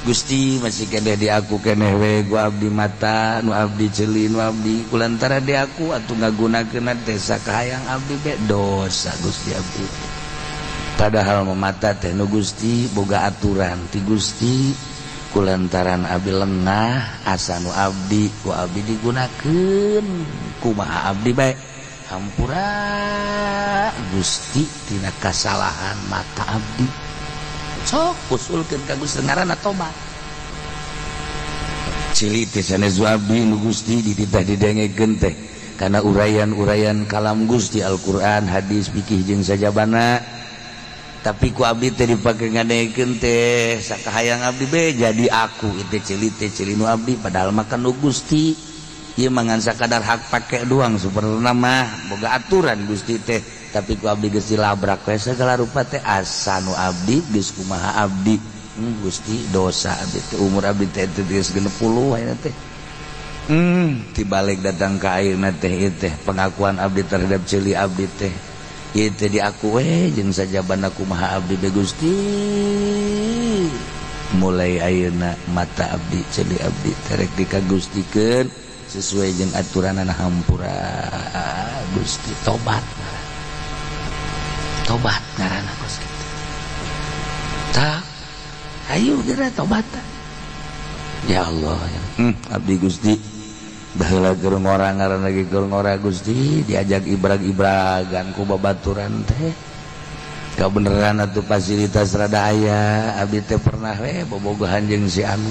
Gusti masih keneh di aku keneh we ku abdi mata nu abdi ceuli nu abdi kulantara di aku atuh ngagunakeun teh sakahayang abdi be dosa Gusti abdi. Padahal memata teh nu Gusti boga aturan ti Gusti kulantaran abdi lengah asa nu abdi ku abdi digunakeun kumaha abdi bae hampura Gusti tina kasalahan mata abdi sok usulkeun ka Gusti ngaranna tobat cili teh sanes abdi nu Gusti dititah didengekeun teh karena uraian-uraian kalam Gusti Al-Qur'an hadis fikih jeung sajabana tapi ku abdi teh dipake ngadekeun teh sakahayang abdi be jadi aku itu ceuli teh ceuli nu abdi padahal makan nu Gusti ieu mangan sakadar hak pake doang sebenarna mah boga aturan Gusti teh tapi ku abdi geus dilabrak we sagala rupa teh asa nu abdi geus kumaha abdi Gusti dosa abdi teh umur abdi teh geus 60 ayeuna teh tibalik datang ka ayeuna teh ieu teh pengakuan abdi terhadap ceuli abdi teh ieu teh diaku we jeung sajabana kumaha abdi be Gusti mulai ayeuna mata abdi ceuli abdi terek dikagustikeun sesuai jeung aturanana hampura Gusti tobat tobat ngaranna kos kitu tah ayo geura tobat ya Allah ya. Abdi Gusti baheula keur ngora ngaranna ge keur ngora Gusti diajak ibrag-ibragan ku babaturan teh kabeneran atuh fasilitas rada aya abdi teh pernah we bobogohan jeung si anu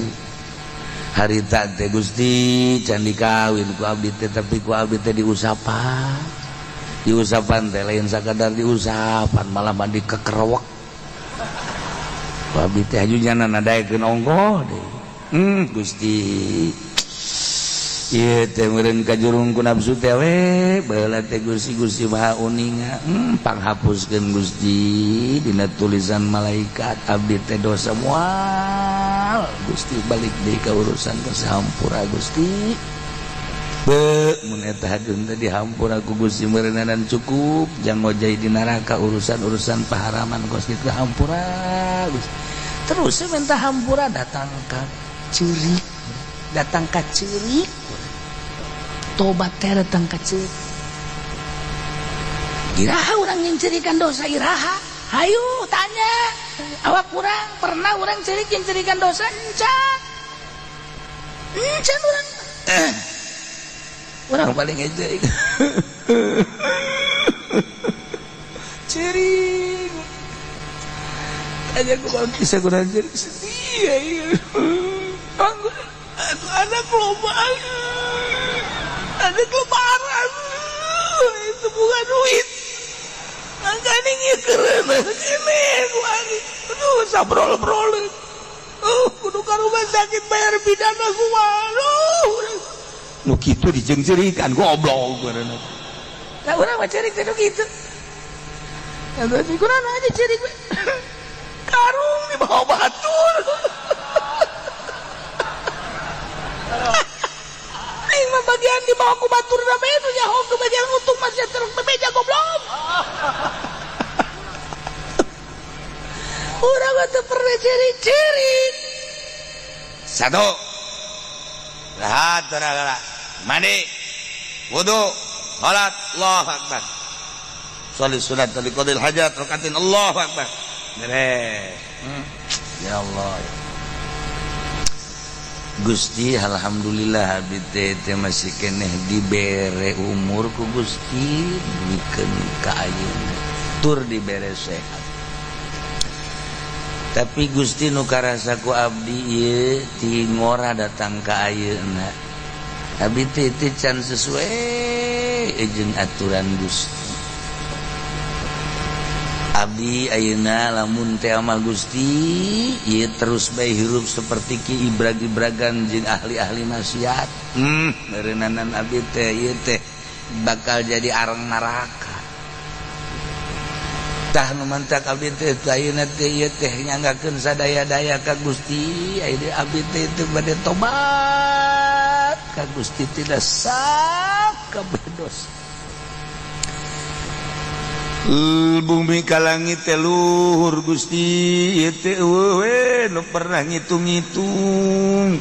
harita teh Gusti can dikawin ku abdi teh tapi ku abdi teh diusapan diusapan teh lain sakadar diusapan malah mandi kekerewek ku abdi teh haju nyana nadaekeun ongkoh deui Gusti ieu teh meureun kajurung ku nafsu teh we baheula teh Gusti Gusti Maha Uninga panghapuskeun Gusti dina tulisan malaikat abdi teh dosa moal Gusti balik deui ka urusan kasahampura Gusti be mun eta hageun teh dihampura ku Gusti meureunnan cukup jang ngojay di neraka urusan-urusan paharaman kos kitu hampura Gusti terus minta hampura datang ka ceurik datang ka ceurik tobat teh datang ka ceurik iraha urang nyincirikan dosa iraha hayu tanya awak urang pernah urang ceurik nyincirikan dosa encan encan urang urang paling ngecerik ceurik aja ku bisa kurang ceurik sedih ya anak loba anak lebaran itu bukan duit makanya ngikeren ini aduh sabrol-brol kudu ka rumah sakit bayar pidana gua aduh nu kitu dijengcerikan goblok nah urang mah cerik teh nu kitu atuh kurang aja cerik karung di bawah batur aing mah bagian di bawah ku batur bae nu nyaho ke bagian untung masih terus bebeja goblok. Urang mah teu pernah ciri-ciri. Satu. Rahat saudara. Mandi. Wudu, salat, Allahu akbar. Sholli sunat li qadil hajat rakaatin Allahu akbar. Beres. Ya Allah. Ya. Gusti alhamdulillah abdi teh masih keneh dibere umur ku Gusti mikeun ka ayeuna tur dibere sehat tapi Gusti nu karasa ku abdi ieu ti ngora datang ka ayeuna abdi teh can sesuai jeung aturan Gusti abdi ayeuna lamun teh mah Gusti ieu terus bae hirup seperti ki ibrag-ibragan jeung ahli-ahli maksiat meureunnanan abdi teh ieu teh bakal jadi arang neraka tah nu mantak abdi teh ayeuna teh ieu teh nyanggakeun sadaya-daya ka Gusti ayeuna abdi teh teu bade tobat ka Gusti tidak sakabeh dosa bumi ka langit teh luhur Gusti ieu teh eueuh we nu pernah ngitung-ngitung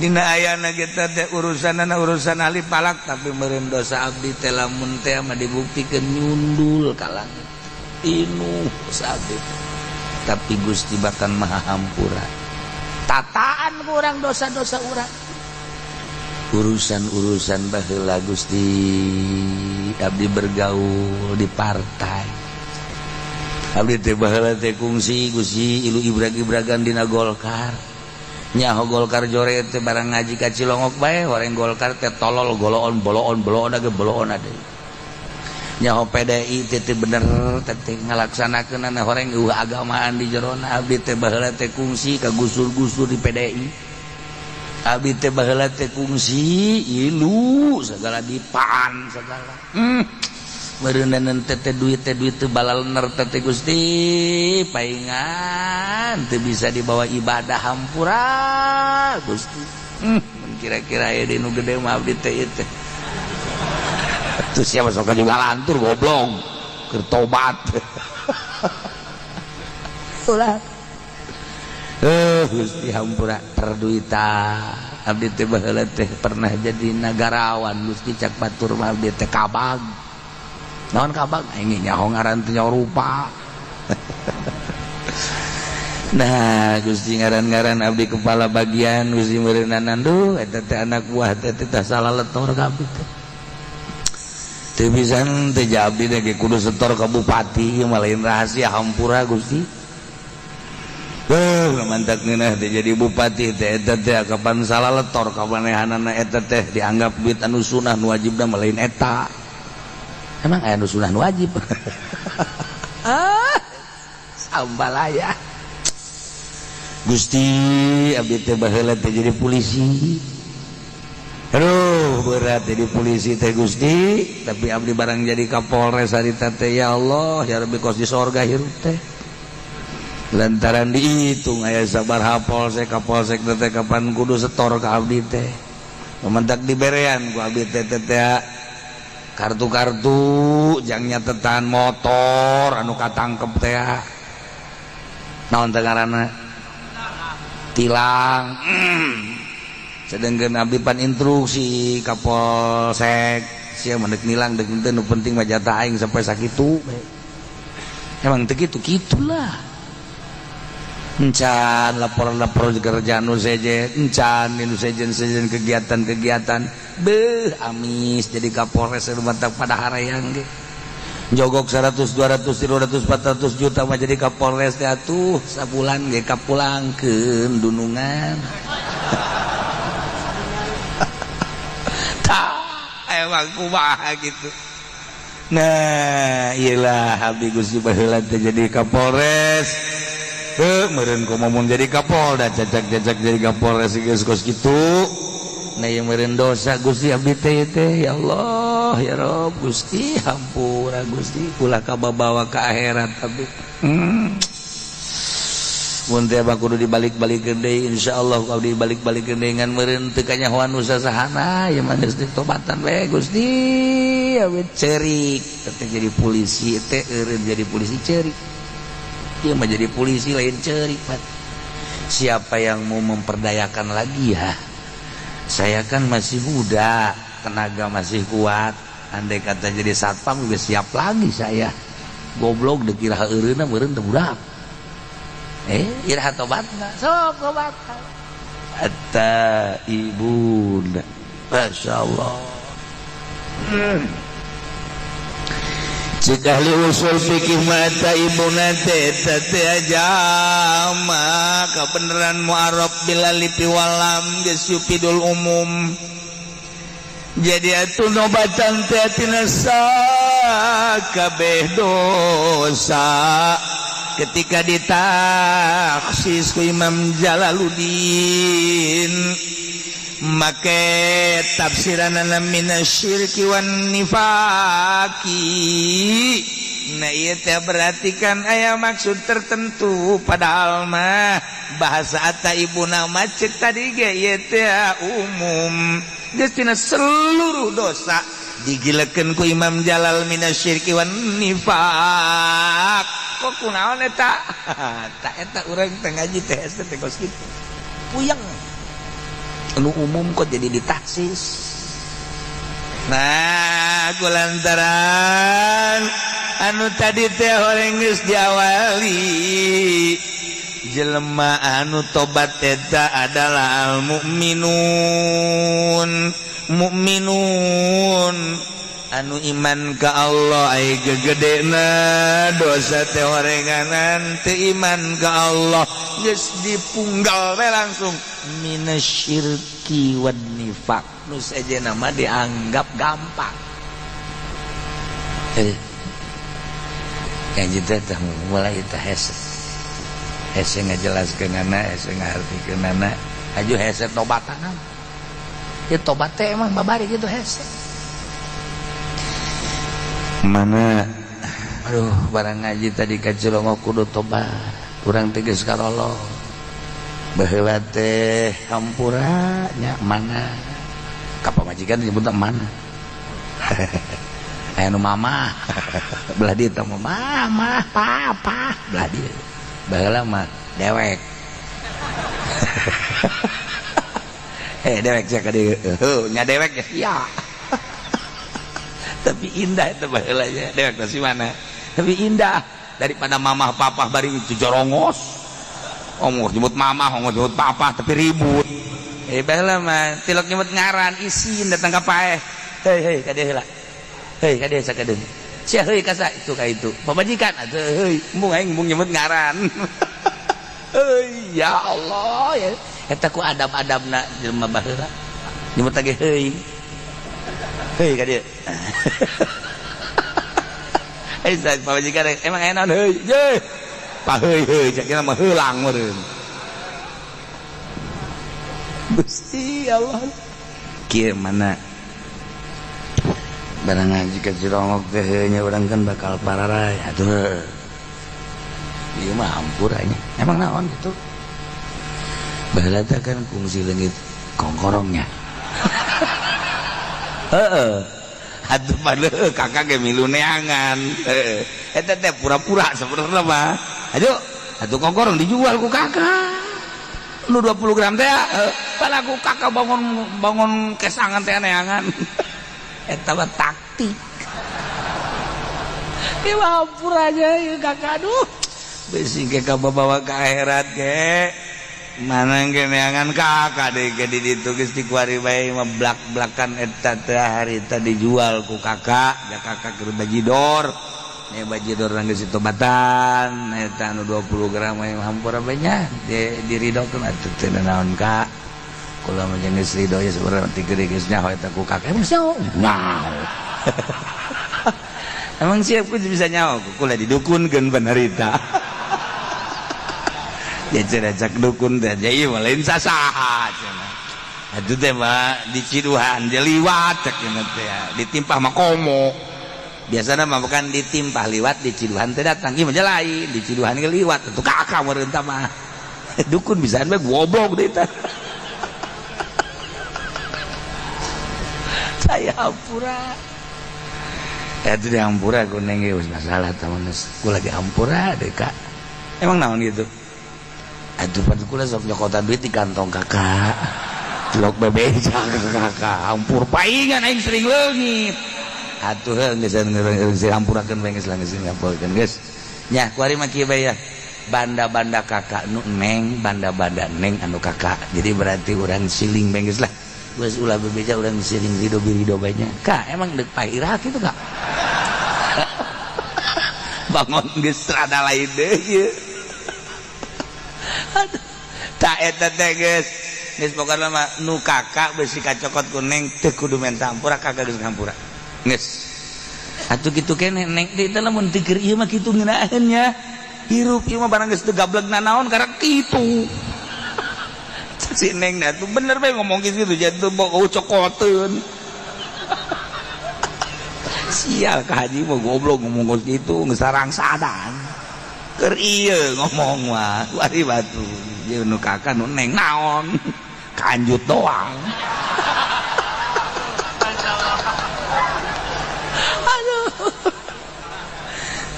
dina ayana kita teh urusanana urusan ahli palak tapi meureun dosa abdi teh lamun teh mah dibuktikeun nyundul ka langit inu dosa abdi tapi Gusti bahkan maha hampura tataan ku urang dosa-dosa urang urusan-urusan baheula Gusti abdi bergaul di partai abdi teh baheula teh kungsi Gusti ilu ibrag-ibragan dina Golkar Nyaho Golkar jore teh barang ngaji ka Cilongok bae horeng Golkar teh tolol goloon boloon boloon age boloon ade. Nyaho PDI teh teu bener teh ngalaksanakeunana horeng eueuh agamaan di jerona. Abdi teh baheula teh kungsi ka gusur-gusur di PDI. Abdi teh baheula teh kungsi ilu segala dipaan segala. Meureuneunan teh duit teh balalener teh Gusti paingan teu bisa dibawa ibadah hampura Gusti. Kira-kira aya di nu gede mah abdi teh ieu teh. Atuh sia sok juga lantur goblok keur tobat. Ulah. Gusti hampura perduitan. Abdi teh baheula teh pernah jadi nagarawan Gusti cak batur mah abdi teh kabag. Naon kabag aing nyaho ngaran teh nyaho rupa. Nah Gusti ngaran-ngaran abdi kepala bagian Gusti meureunanan duh eta teh anak buah teh teh salah letor ka abdi teh. Teu bisa teh abdi teh ge kudu setor ka bupati ieu mah lain rahasia hampura Gusti. Mantak ngeunah teh jadi bupati teh eta teh kapan salah letor ka manehanana eta teh dianggap duit anu sunah nu wajibna mah lain eta. Emang aya nu sunah nu wajib. Ah, sambalaya. Gusti abdi teh baheula teh jadi polisi. Aduh, berat jadi polisi teh Gusti, tapi abdi barang jadi Kapolres harita teh ya Allah, ya Rabbi kos di sorga hirup teh. Lantaran dihitung aya sabaraha polsek kapolsek teh kapan kudu setor ka abdi teh. Mentak diberean ku abdi teh teh kartu-kartu jang nyatetan motor anu katangkep teh naon teh ngaranna tilang. Sedengkeun abdi pan instruksi ka polsek sia mah deuk nilang deuk henteu nu penting mah jatah aing sampai sakitu. Emang teu kitu kitulah. Encan laporan-laporan kerjaan nu sejen, encan nu sejen-sejen kegiatan-kegiatan beuh amis jadi Kapolres mantap pada harayang ge. Jogok 100 200 300 400 juta mah jadi Kapolres teh atuh sabulan ge kapulangkeun dunungan. Tah emang kumaha gitu. Nah, iyalah abdi Gusti baheula teh jadi Kapolres. Meureun komo mun jadi Kapolda cacak-cacak jadi Kapolres geus kos kitu. Nah ieu meureun dosa Gusti abdi teh teh ya Allah ya Rob Gusti hampura Gusti ulah kababawa ka akhirat abdi. Mun teh mah kudu dibalik-balikeun deui insyaallah kudu dibalik-balikeun deui ngan meureun teu kanyahoan nu sasahana ieu mah geus ditobatan we Gusti abdi ceurik teh jadi polisi teh eureun jadi polisi ceurik. Dia mah jadi polisi lain ceurik Pak. Siapa yang mau memperdayakan lagi ya? Saya kan masih muda, tenaga masih kuat. Andai kata jadi satpam juga siap lagi saya. Goblok dikira eureunna meureun teu budak. Iraha tobatna, sok tobat. Atta ibunda. Masyaallah. Cik ahli usul fikih mata ibuna teh teh jama kabeneran mu'arab bil alif wal lam geus yufidul umum. Jadi atuh nobatan teh tina sakabeh dosa ketika ditaksis ku Imam Jalaluddin make tafsiranana minasyirki wan nifaqi. Nah ieu teh berarti kan aya maksud tertentu padahal mah bahasa ata ibuna mah ceuk tadi ge ieu teh umum geus tina seluruh dosa digilekeun ku Imam Jalal minasyirki wan nifaq. Kok kunaon eta? Ta eta urang teh ngaji teh teh kos kitu. Puyeng. Anu umum kok jadi ditaksis. Nah, kulantaran anu tadi teh horeng geus diawali jelema anu tobat eta adalah al mukminun. Mukminun Anu iman ka Allah ai gegedena dosa teh horenganan teu iman ka Allah geus dipunggal we langsung minasyirki wan nifaq nu sejenna mah dianggap gampang. Yang jitu teh mulai teh hese. Hese ngajelaskeunana, hese ngaartikeunana, aju hese tobatan. Ya tobat teh emang babari gitu hese. Mana aduh barang ngaji tadi ka Cilongok kudu tobat urang teh geus karolong baheula teh hampura nya mana ka pamajikan nyebutna mana aya nu mama belah dieu teh mama papa belah dieu baheula mah dewek dewek sia ka dieu heuh nya dewek ya tapi indah itu baheula nya dewek teh si mana tapi indah daripada mamah papah bari itu jorongos ongos nyebut mamah ongos nyebut papah tapi ribut baheula mah tilok nyebut ngaran isin datang ka paeh hei hei ka dieu heula hei ka dieu sakadeung sia heuy ka sa itu ka itu pamajikan atuh heuy embung aing embung nyebut ngaran heuy ya Allah ya eta ku adab-adabna jelema baheula nyebut lagi heuy heuy ka dieu eh pamajikan emang aya naon heuy ye pa heuy heuy cek mah heulang meureun Gusti Allah kieu mana barang ngaji ka Cilongok teh nya urang kan bakal pararay atuh ieu mah hampura nya emang naon kitu baheula teh kan kungsi leungit kongkorongnya heeh atuh padahal kakak ge milu neangan heeh eta teh pura-pura sebenarnya mah aduh atuh kongkorong dijual ku kakak nu 20 gram teh padahal ku kakak bangun kesangan teh neangan eta mah taktik ieu mah hampura aja ieu kakak aduh bisi ge kabawa ka akhirat ge mana ge neangan kakak deui ge di ditu geus dikuari bae mah blak-blakan eta teh harita dijual ku kakak ja kakak keur bajidor nya bajidor geus ditobatan eta anu 20 gram mah hampura bae nya diridokeun atuh teu naon kak kula mah jeung geus rido ya sebenarnya ti gede geus nyaho eta ku kakak emang nyaho nyaho emang siap bisa nyaho kula didukunkeun panarita ya cenah cak dukun teh ieu mah lain sasaha cenah atuh teh mah diciduhan dia liwat cek cenah teh ditimpah mah komo biasana mah bukan ditimpah liwat diciduhan teh datang ieu mah lain diciduhan ge liwat atuh kakak meureun tah mah dukun bisaan bae goblok deui tah saya hampura ya itu di hampura kuning geus masalah teman ku lagi hampura deh kak emang naon gitu aduh pada kula sok nyokotan duit di kantong kakak cilok bebeja kakak hampur paingan aing sering leungit atuh heuh geus geus hampurakeun bae geus lah geus ngampurkeun geus nya kuari mah kieu bae ya banda-banda kakak nu neng banda-banda neng anu kakak jadi berarti urang siling bae geus lah geus ulah bebeja urang siling rido birido bae nya kak emang deuk pairah kitu kak bangun geus rada lain deui ieu tak eta teh geus geus pokona mah nu kakak beusi kacokot ku neng teu kudu menta hampura kakak geus ngampura geus atuh kitu keneh neng teh lamun teu keur ieu mah kitu ngeunaheun nya hirup ieu mah barang geus teu gableg nanaon karek kitu si neng dah tuh bener bae ngomong gitu jangan bau cokoteun sial ka haji mah goblok ngomong gitu geus sarangsadan keur ieu ngomong mah wari batu ieu nu kakak nu neng naon kanjut doang aduh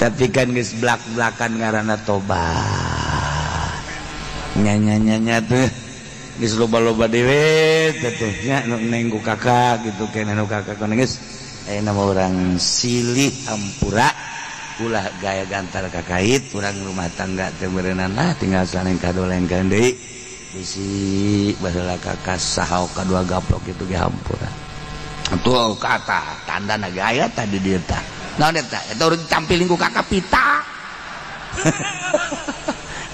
tapi kan geus blak-blakan ngaranna tobat nya-nya-nya tuh geus loba-loba dewe teh nya nu neng ku kakak gitu keneh nu kakak ku geus ayeuna mah urang silih hampura ulah gaya gantar kakait urang rumah tangga teh meureunana lah tinggal saleng kadolengkeun deui bisi baheula kakak saha kadua gaplok kitu ge hampura Tuh kata tanda naga aya tadi dieu tah. Naon eta? Eta urang tampilin ku kakak pita.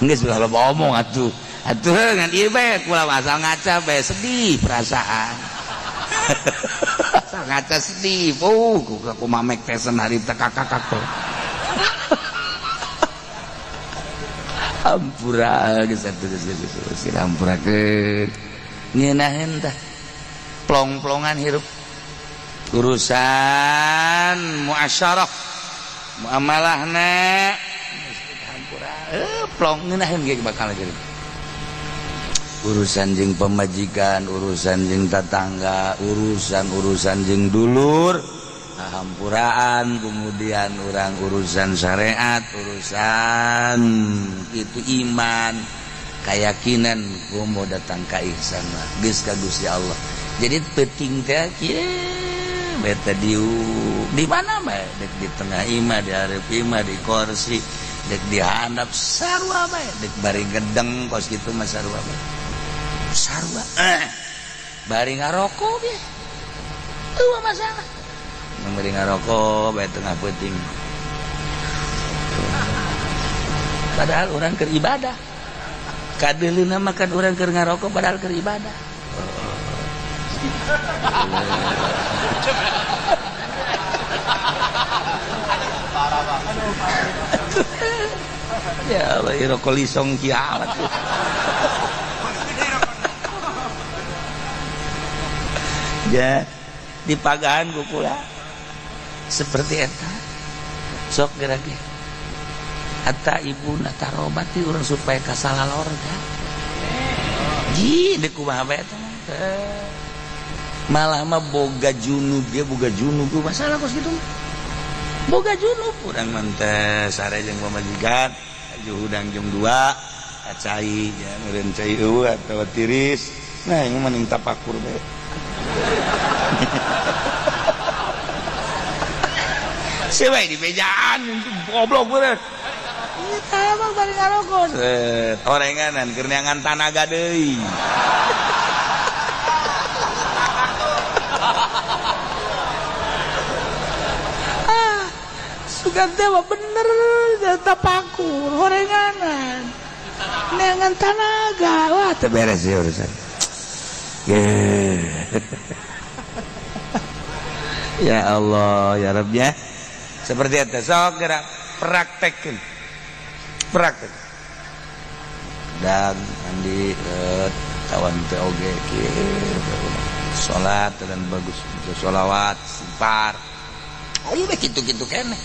Geus ulah loba omong atuh. Atuh ngan ieu bae kula asal ngaca bae sedih perasaan. Asal ngaca sedih. Oh, ku mamek teh harita kakak tuh. Ampura geus atuh geus ampurakeun. Ngeunaheun tah. Plong-plongan hirup. Urusan muasyarah muamalahna hampura plong ngeunaheun ge bakal jadi urusan jeung pamajikan, urusan jeung tatangga, urusan-urusan jeung dulur hampuraan, kemudian urang urusan syariat, urusan itu iman, keyakinan gua mau datang ka ihsan mah geus ka Gusti Allah. Jadi penting teh kieu beta di mana bae, dek di tengah imah, di hareup imah, di kursi, dek di handap sarua bae, dek bari gedeng kos kitu mah sarua bae. Sarua. Bari ngarokok ge. Eueuh masalah. Bari ngarokok bae tengah peuting. Padahal urang keur ibadah. Kadeuleuna mah kan urang keur ngarokok padahal keur ibadah. Ya Allah, rokok lisong kiamat. Ya, dipagahan ku kula. Seperti eta. Sok geura ge. Hatta ibu na tarobati urang supaya kasalalorga. Ji, deuk kumaha bae eta mah. Malah mah boga junub ge, boga junub masalah kos kitu mah. Boga junub urang mah teh sare jeung pamajikan, aju hudang jam 2, cai ya meureun cai eueuh atawa tiris. Nah, ieu mah ning tapakur bae. Sebae di bejaan goblok bener. Ieu tah mah bari ngarokok. Orenganan keur neangan tanaga deui. Sugan teh mah bener tapakur horenganan neangan tanaga. Wah teu beres ya urusan. Ya Allah ya Rabb ya. Seperti itu sok gerak praktekkeun. Praktek. Dan mandi kawan teh oge kieu salat dan bagus sholawat istighfar. Ayo bae kitu-kitu keneh.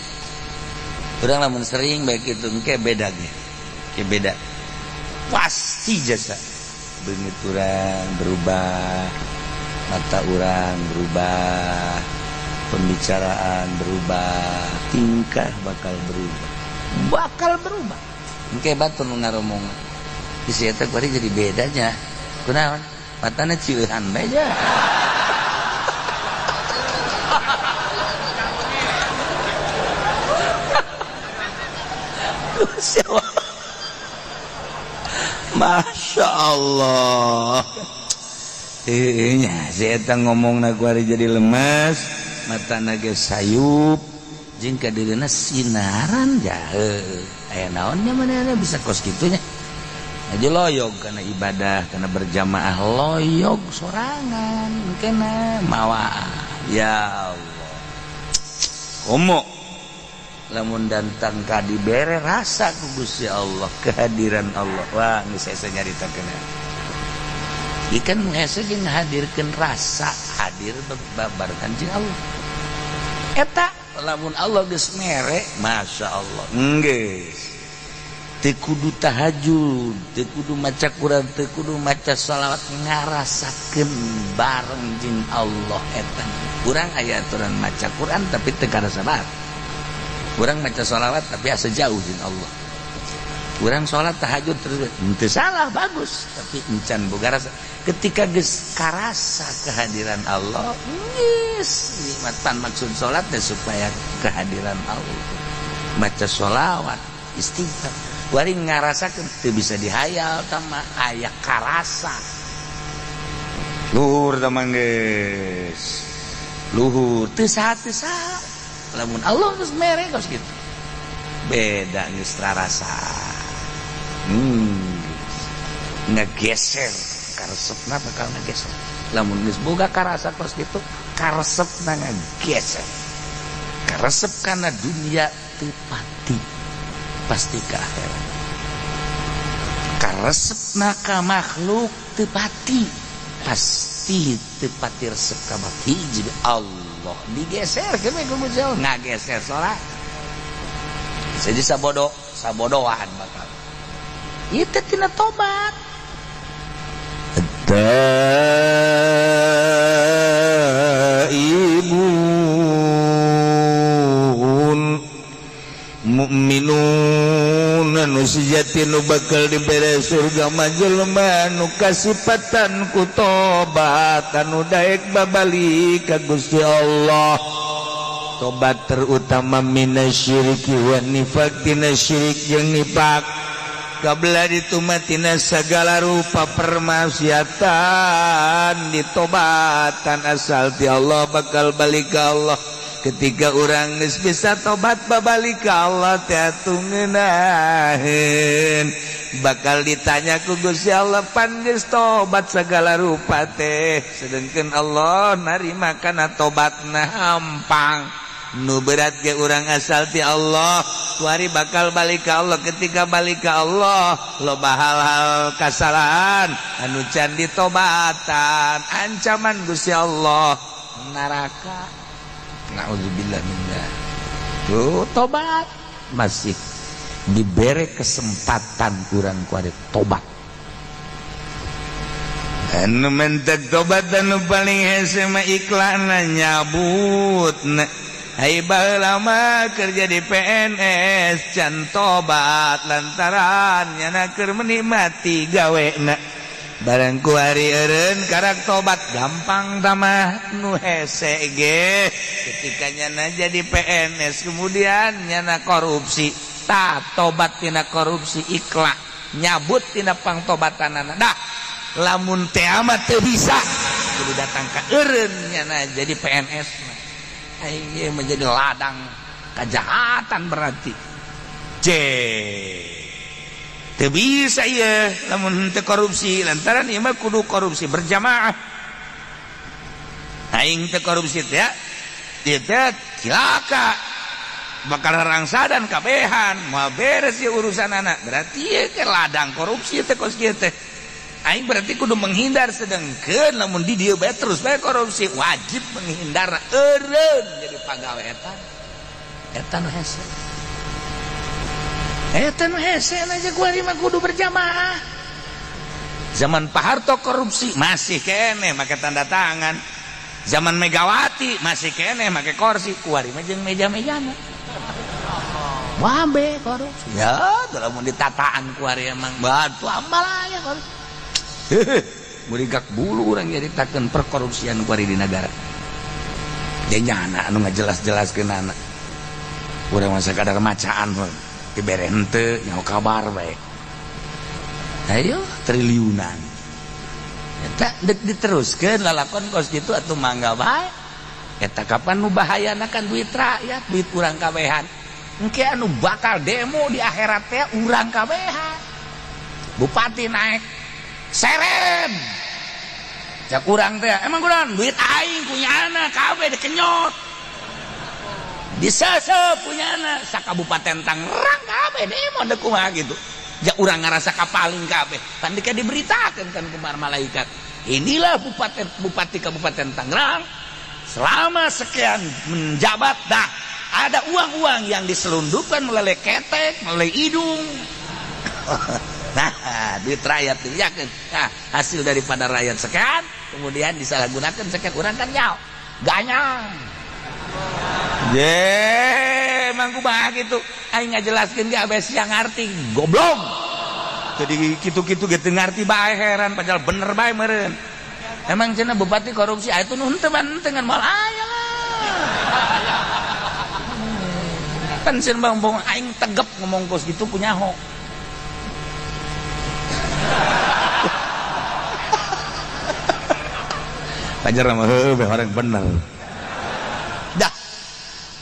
Urang lamun sering bae kitu engke beda ge. Ke beda. Pasti jasa beungit urang berubah, mata urang berubah, pembicaraan berubah, tingkah bakal berubah. Bakal berubah. Engke batur nu ngaromong. Bisi eta kuari jadi bedanya. Kunaon? Matana cieuhan bae nya. Masya Allah. Nya si eta ngomongna kuari jadi lemes, matana ge sayup, jeung kadirina sinaran jahe. Aya naon nya manehna bisa kos kitu nya. Aja loyog karena ibadah, karena berjamaah loyog sorangan kena mawa. Ya Allah. Komo lamun datang ka dibere rasa ku Gusti Allah, kehadiran Allah. Wah, geus hese nyaritakeun. Ieu kan hese jeung ngahadirkeun rasa hadir babarengan jeung Allah. Eta lamun Allah geus mere, Masya Allah. Geus. Teu kudu tahajud, teu kudu maca Quran, teu kudu maca sholawat, ngarasakeun bareng jeung Allah eta. Urang aya aturan maca Quran tapi teu karasa bareng. Urang maca sholawat tapi asa jauh jeung Allah. Urang sholat tahajud terus teu salah, bagus, tapi encan boga rasa. Ketika geus karasa kehadiran Allah, geus nikmatan maksud sholat teh supaya kehadiran Allah. Maca sholawat, istighfar. Wari ngarasakeun teu bisa dihayal tama aya karasa. Luhur teman geus. Luhur teu saha teu saha. Lamun Allah geus mere kos kitu. Beda geus rarasa. Ngegeser karesepna bakal ngegeser. Lamun geus boga karasa kos kitu, karesepna ngegeser. Karesep kana dunia teu pati, pasti ka akhirat. Karesepna ka makhluk teu pati, pasti teu pati resep ka hiji Allah. Digeser ke ku Gusti Allah, ngageser sorak. Jadi sabodo, sabodoan bakal. Itu tina tobat. Taibun mukminun anu sejati nu bakal dibere surga mah jelema nu kasipatan ku tobat anu daek babalik ka Gusti Allah. Tobat terutama minasyiriki wa nifaq, tina syirik jeung nifak. Kabla ditumatina segala rupa permaksiatan ditobatan asal ti Allah bakal balik ka Allah. Ketika urang geus bisa tobat babalik ka Allah teh atuh ngeunaheun. Bakal ditanya ku Gusti Allah pan geus tobat segala rupa teh, sedengkeun Allah narima kana tobatna hampang. Nu berat ge urang asal ti Allah kuari bakal balik ka Allah. Ketika balik ka Allah loba hal-hal kasalahan anu can ditobatan, ancaman Gusti Allah neraka. Nauzubillah min dzalik. Tuh tobat masih diberi kesempatan kurang kuari tobat. Anu mentek tobat anu paling hese mah iklanna nyabut. Hai baheula mah kerja di PNS can tobat lantaran nyana keur menikmati gawena. Barang kuari eureun karak tobat gampang tamah nu hese ge. Ketika nyana jadi PNS kemudian nyana korupsi, tah tobat tina korupsi ikhlas nyabut tina pangtobatanana. Dah lamun teh amat teu bisa kudu datang ka eureun nyana jadi PNS. Aing menjadi ladang kejahatan berarti. C. Teu bisa ieu lamun henteu korupsi lantaran ieu mah kudu korupsi berjamaah. Aing teu korupsi teh ieu teh cilaka. Bakal rangsadan kabehan, moal beres ieu urusanana. Berarti ieu ke ladang korupsi teh kos kieu teh. Aing berarti kudu menghindar, sedengkeun lamun di dieu bae terus bae korupsi wajib menghindar eureun jadi pagawe eta. Eta nu hese. Eta nu hese aja kuari mah kudu berjamaah. Zaman Pak Harto korupsi masih keneh make tanda tangan. Zaman Megawati masih keneh make kursi, kuari mah jeung meja-mejana. Wabe korupsi. Ya, lamun ditataan kuari emang batu amal aya korupsi. Murigak bulu orang nyaritakeun perkorupsian kuari di negara. Dia nyana anu ngajelas-jelaskeun anak. Urang mah sakadar macaan dibere henteu nyaho kabar bae. Ayo triliunan. Eta deuk diteruskeun lalakon kos kitu atuh mangga bae. Eta kapan nu bahayana kan duit rakyat, duit urang kabehan. Engke anu bakal demo di akhirat teh urang kabehan. Bupati naik serem cak urang teh emang kurang duit aing punya anak kabeh dikenyot disesep punya anak sakabupaten Tangerang kabeh demo deuk kumaha gitu jak urang ngarasa kapaling kabeh pan dika diberitakeun kan ku malaikat inilah bupati kabupaten Tangerang selama sekian menjabat dah ada uang-uang yang diselundupkan melalui ketek melalui hidung. Nah, duit rakyat dibiarkan. Nah, hasil daripada rakyat sekian, kemudian disalahgunakan sekian, orang kan nyaw, ganyang. Je, emang kumaha gitu. Aing ngajelaskeun ge abes yang ngarti, goblok. Jadi kitu-kitu ge teu ngarti bae heran padahal bener bae meureun. Emang cenah bupati korupsi, aya tuh nu henteu dengan moal aya lah. Kan cenah bang bong aing tegep ngomong kos gitu punyaho. Pajar mah heuh orang bener.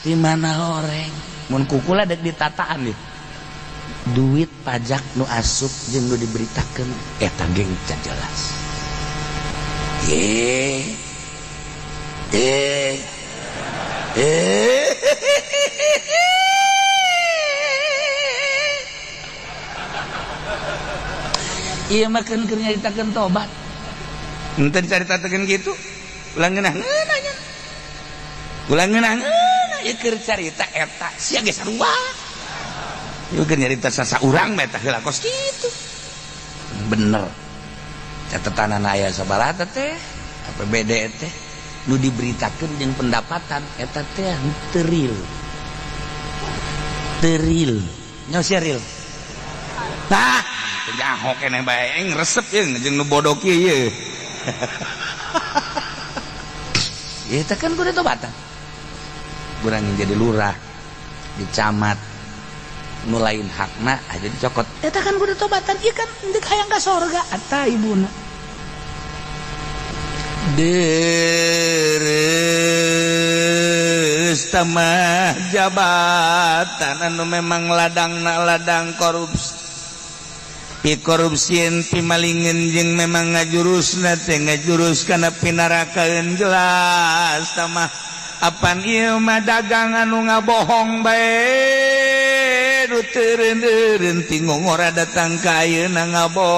Di mana horeng mun kukula dek ditataan nih. Duit pajak nu asup jeung nu diberitakeun eta geng can jelas. Iya makan keur nyaritakeun tobat. Henteu dicaritakeun kitu. Ulah ngeunah-ngeunah nya. Ulah ngeunah-ngeunah ieu keur carita eta sia ge sarua. Ieu keur nyarita sasaurang mah eta heula kos kitu. Bener. Catetanana aya sabaraha teh APBD teh nu diberitakeun jeung pendapatan eta teh teu real. Teu real. Nya sia real. Tah, teu nyaho keneh bae aing resep jeung jeung nu bodoh kieu ieu. Eta kan kudu tobatan. Urang jadi lurah, di camat, nu lain hakna aja dicokot. Eta kan kudu tobatan, ieu kan deuk hayang ka sorga eta ibuna. Deres tamah jabatan anu memang ladangna ladang korupsi. Pi korupsieun pi malingeun jeung memang ngajurusna teh ngajurus kana pinarakaeun jelas tamah apan ieu mah dagang anu ngabohong bae nu teureun-eureun ti ngongora datang ka ayeuna ngabohong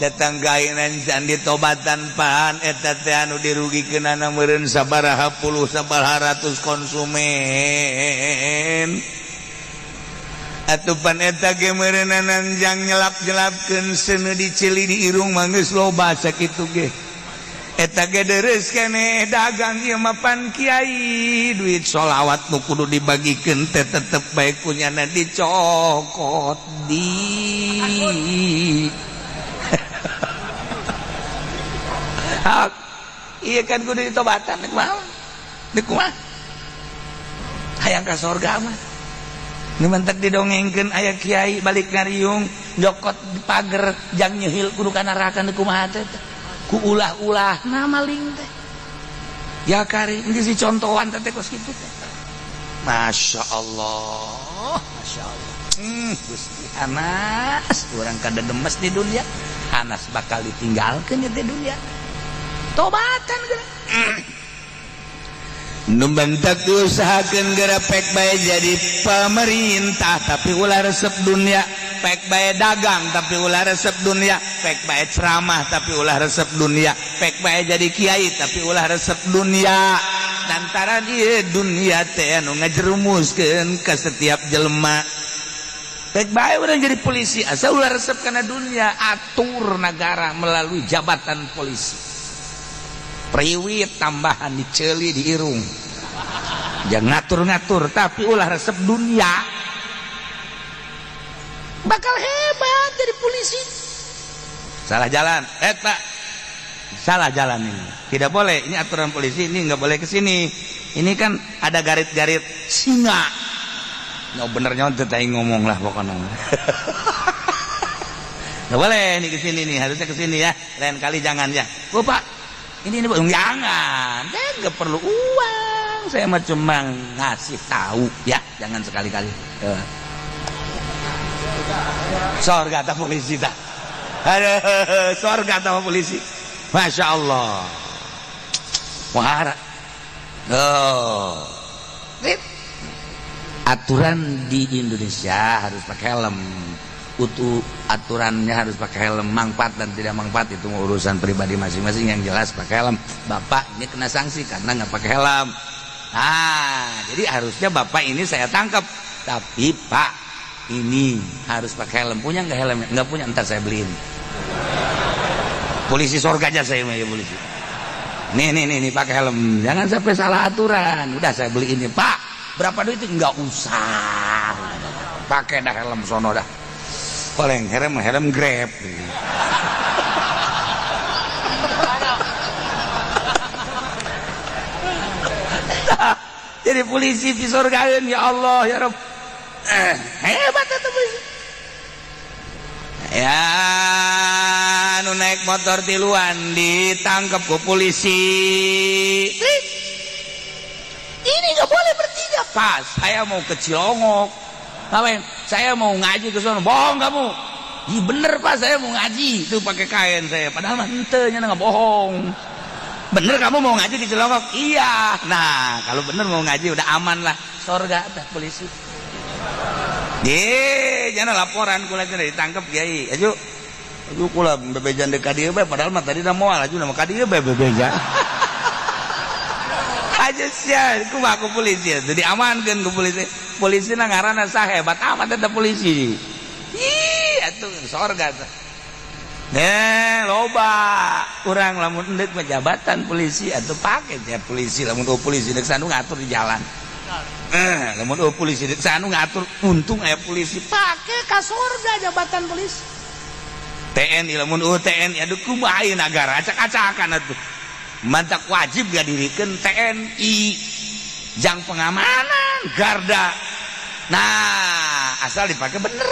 datang ka ayeuna can ditobatan pan eta teh anu dirugikeunana meureun sabaraha puluh sabaraha ratus konsumen atupan eta ge meureunana jang nyelap-nyelapkeun seuneu diceli di irung mah geus loba sakitu ge eta ge deres keneh dagang ieu mah pan kiai duit sholawat nu kudu dibagikeun teh tetep bae kunyana dicokot di hak ieu kan kudu ditobatan kumaha deuk kumaha hayang ka sorga mah nu mentek didongengkeun aya kiai balik ngariung jokot di pager jang nyehil kudu ka neraka nu kumaha teh ku ulah-ulah na maling teh ya kari geus dicontohan teh kos kitu teh. Masya Allah, Masya Allah. Gusti Anas urang kada demes di dunia, Anas bakal ditinggalkeun di dunia. Tobatan geura. Nu bentak diusahakeun geura pek bae jadi pemerintah tapi ulah resep dunia, pek bae dagang tapi ulah resep dunia, pek bae ceramah tapi ulah resep dunia, pek bae jadi kiai tapi ulah resep dunia. Lantaran ieu dunia teh anu ngajerumuskeun ka setiap jelema. Pek bae urang jadi polisi asal ulah resep kana dunia, atur negara melalui jabatan polisi. Priwit tambahan diceli di irung jangan ngatur-ngatur tapi ulah resep dunia bakal hebat jadi polisi. Salah jalan, Pak, salah jalan ini tidak boleh, ini aturan polisi ini nggak boleh ke sini, ini kan ada garit-garit singa. No benernya teteh ngomong lah pokoknya. Nggak boleh ini ke sini nih, harusnya ke sini ya, lain kali jangan ya. Oh Pak, ini jangan, saya nggak perlu uang, saya mah cuma ngasih tahu ya, jangan sekali-kali. Sorga atau polisi tak? Aduh, sorga atau polisi? Masya Allah, wah, oh, aturan di Indonesia harus pakai helm. Utuh aturannya harus pakai helm, manfaat dan tidak manfaat itu urusan pribadi masing-masing. Yang jelas pakai helm. Bapak ini kena sanksi karena nggak pakai helm. Nah, jadi harusnya bapak ini saya tangkap. Tapi Pak ini harus pakai helm. Punya nggak helmnya? Nggak punya, ntar saya beliin. Polisi sorga aja saya mah ya polisi. Nih nih nih, nih pakai helm. Jangan sampai salah aturan. Udah saya beliin nih Pak. Berapa duit itu? Nggak usah. Pakai dah helm sono dah. Paling helm helm Grab. Jadi polisi di sorgaeun ya Allah ya Rabb. Hebat itu polisi. Ya nu naik motor tiluan ditangkap ku polisi. Pak, saya mau ke Cilongok. Ngapain? Saya mau ngaji ke sana. Bohong kamu. Ih, bener, Pak, saya mau ngaji. Itu pakai kain saya. Padahal mah henteu, nya nggak bohong. Bener kamu mau ngaji di Cilongok? Iya. Nah, kalau bener mau ngaji udah aman lah. Sorga tah polisi. Ye, jangan laporan kula cenah ditangkap kiai. Aju. Aju kula bebejan deuk ka dieu bae, padahal mah tadi moal aju nama ka dieu bae bebeja. Aja sia, kumaha ku polisi jadi amankeun ku polisi. Polisi na ngaranna sah, hebat amat eta polisi. Ih, atuh sorga tah. Nih, loba urang lamun endek mah jabatan polisi atau pakai ya polisi. Lamun oh polisi dek sanu ngatur di jalan. Lamun oh polisi dek sanu ngatur, untung aya polisi, pakai ka surga jabatan polisi. TNI, lamun oh TNI, aduh, kumaha ieu nagara acak-acakan atuh. Mantak wajib ngadirikeun TNI jang pengamanan garda. Nah, asal dipakai bener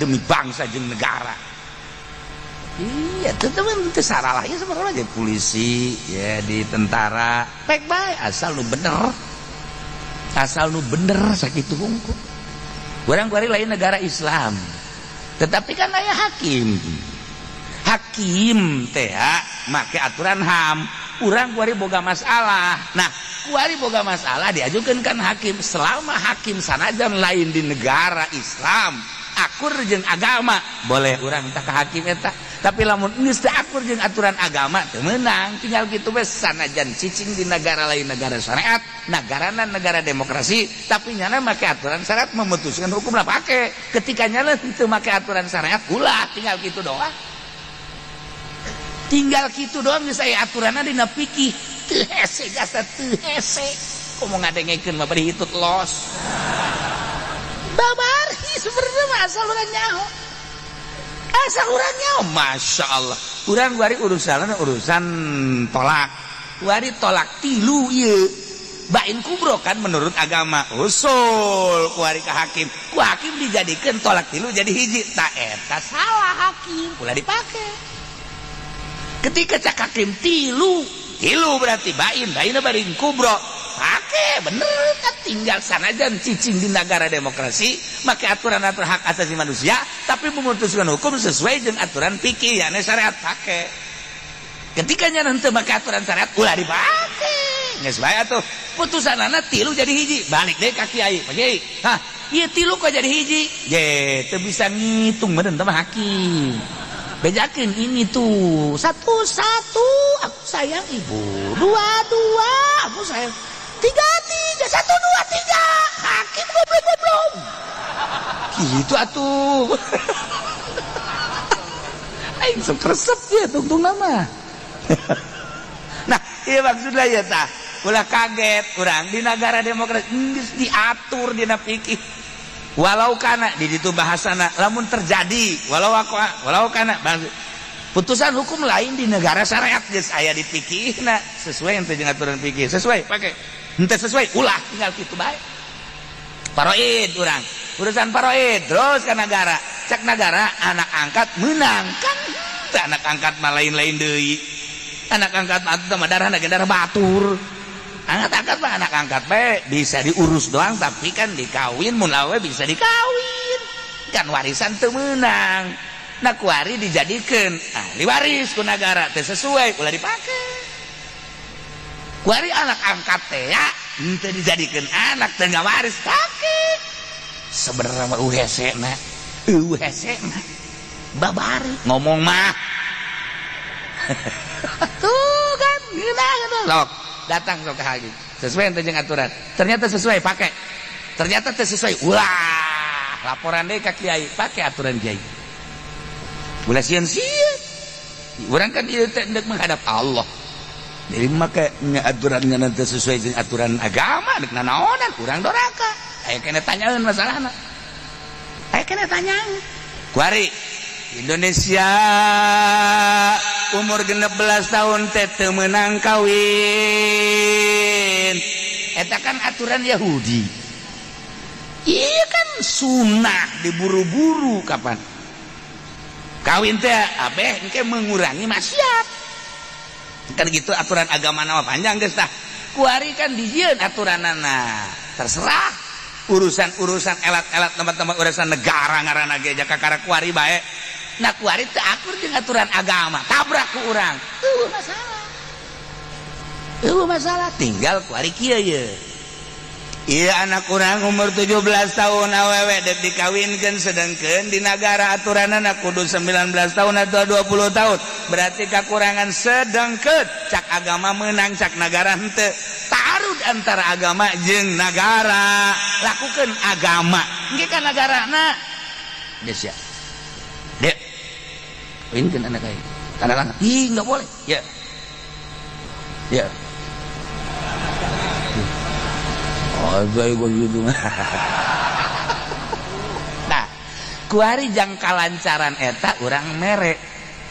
demi bangsa jeung negara. Iya, tetep itu saralahnya sebenarnya jadi polisi ya, di tentara pek baik, asal lu bener, asal lu bener sakitu hungkul. Urang kuari lain negara Islam, tetapi kan aya hakim. Hakim teh make aturan HAM. Urang kuari boga masalah. Nah, kuari boga masalah diajukan kan hakim. Selama hakim sanajan lain di negara Islam akur jeung agama, boleh urang minta ke hakim eta. Tapi lamun geus teu akur jeung aturan agama, teu meunang. Tinggal kitu we. Sanajan cicing di negara lain, negara syariat, negarana negara demokrasi, tapi nyana make aturan syariat memutuskan hukum lah, pake. Ketika nyana teu make aturan syariat, ulah. Tinggal kitu doang, tinggal kitu doang. Geus aya aturanna dina fikih. Teu hese jasa, teu hese. Komo ngadengekeun mah bari hitut los. Babari sebenarnya mah asal urang nyaho, asal urang nyaho. Masya Allah, urang bari urusan urusan tolak. Wari tolak tilu ieu bain kubro kan menurut agama. Usul kuari ke hakim, ku hakim dijadikan tolak tilu jadi hiji. Tak, eta salah hakim, ulah dipake. Ketika cak hakim tilu tilu berarti bain, bain bain kubro, pake bener kan. Tinggal sanajan cicing di negara demokrasi make aturan-aturan hak asasi manusia, tapi memutuskan hukum sesuai dengan aturan fikih ya syariat, pake. Ketika nanti make aturan syariat, ulah dipake. Geus bae atuh putusan anak tilu jadi hiji. Balik deh ka kiai, Pak Kiai, hah, ieu tilu kok jadi hiji? Ye, teu bisa ngitung meureun teh hakim. Bejakeun ini tuh satu satu aku sayang ibu, dua dua aku sayang, tiga tiga, satu dua tiga. Hakim goblok goblok gitu atuh. Aing sok resep ya tungtung nama. Nah, iya, maksudnya ya tah ulah kaget urang di negara demokrasi geus diatur dina fikih. Walau kana di ditu bahasana lamun terjadi, walau aku walau kana putusan hukum lain di negara syariat, geus aya di fikihna. Sesuai yang jeung aturan fikih, sesuai, pakai. Henteu sesuai, ulah. Tinggal kitu bae. Paroid, urang urusan paroid terus ke negara, cek negara anak angkat menang kan. Teu anak angkat mah lain-lain deui. Anak angkat mah atuh mah darah darah batur. Anak angkat mah anak angkat bae, bisa diurus doang, tapi kan dikawin, mun awe bisa dikawin kan, warisan teu meunang. Nah, kuari dijadikan ahli waris ku negara, teu sesuai, ulah dipake. Kuari anak angkat teh ya henteu dijadikan anak, teu waris, pake. Sebenarnya mah hese na, hese na babari ngomong mah tuh kan gila gitu. Sok datang sok ke hakim, sesuai yang jeung aturan, ternyata sesuai, pakai. Ternyata teu sesuai, ulah. Laporan deh ke kiai, pakai aturan kiai. Ulah sieun-sieun. Urang kan ieu teh hendak menghadap Allah. Jadi make aturannya nanti sesuai dengan aturan agama, dek nanaonan urang doraka. Aya kena tanyaeun masalahna, aya kena tanyaeun. Kuari Indonesia umur 16 tahun teh teu meunang kawin. Eta kan aturan Yahudi. Iya kan, sunnah diburu-buru kapan kawin teh abeh engke mengurangi maksiat kan gitu. Aturan agama nama panjang geus tah. Kuari kan dijieun aturanana. Terserah urusan-urusan elat-elat tempat-tempat urusan negara ngaranna ge jaka kakara kuari bae. Nah, kuari teu akur jeung aturan agama, tabrak ku urang. Euweuh masalah. Euweuh masalah, tinggal kuari kieu ye. Iya, anak kurang umur 17 tahun awewe dek dikawinkan, sedangkan di negara aturan anak kudu 19 tahun atau 20 tahun, berarti kekurangan. Sedangkan cak agama menang, cak negara hente. Taruh antara agama jeung negara, lakukan agama. Engke kan negara na geus ya, dek, kawinkeun anak aing, tanda tangan. Ih, nggak boleh ya, ya. Oh, gitu. Nah, kuari jang kalancaran eta urang mere.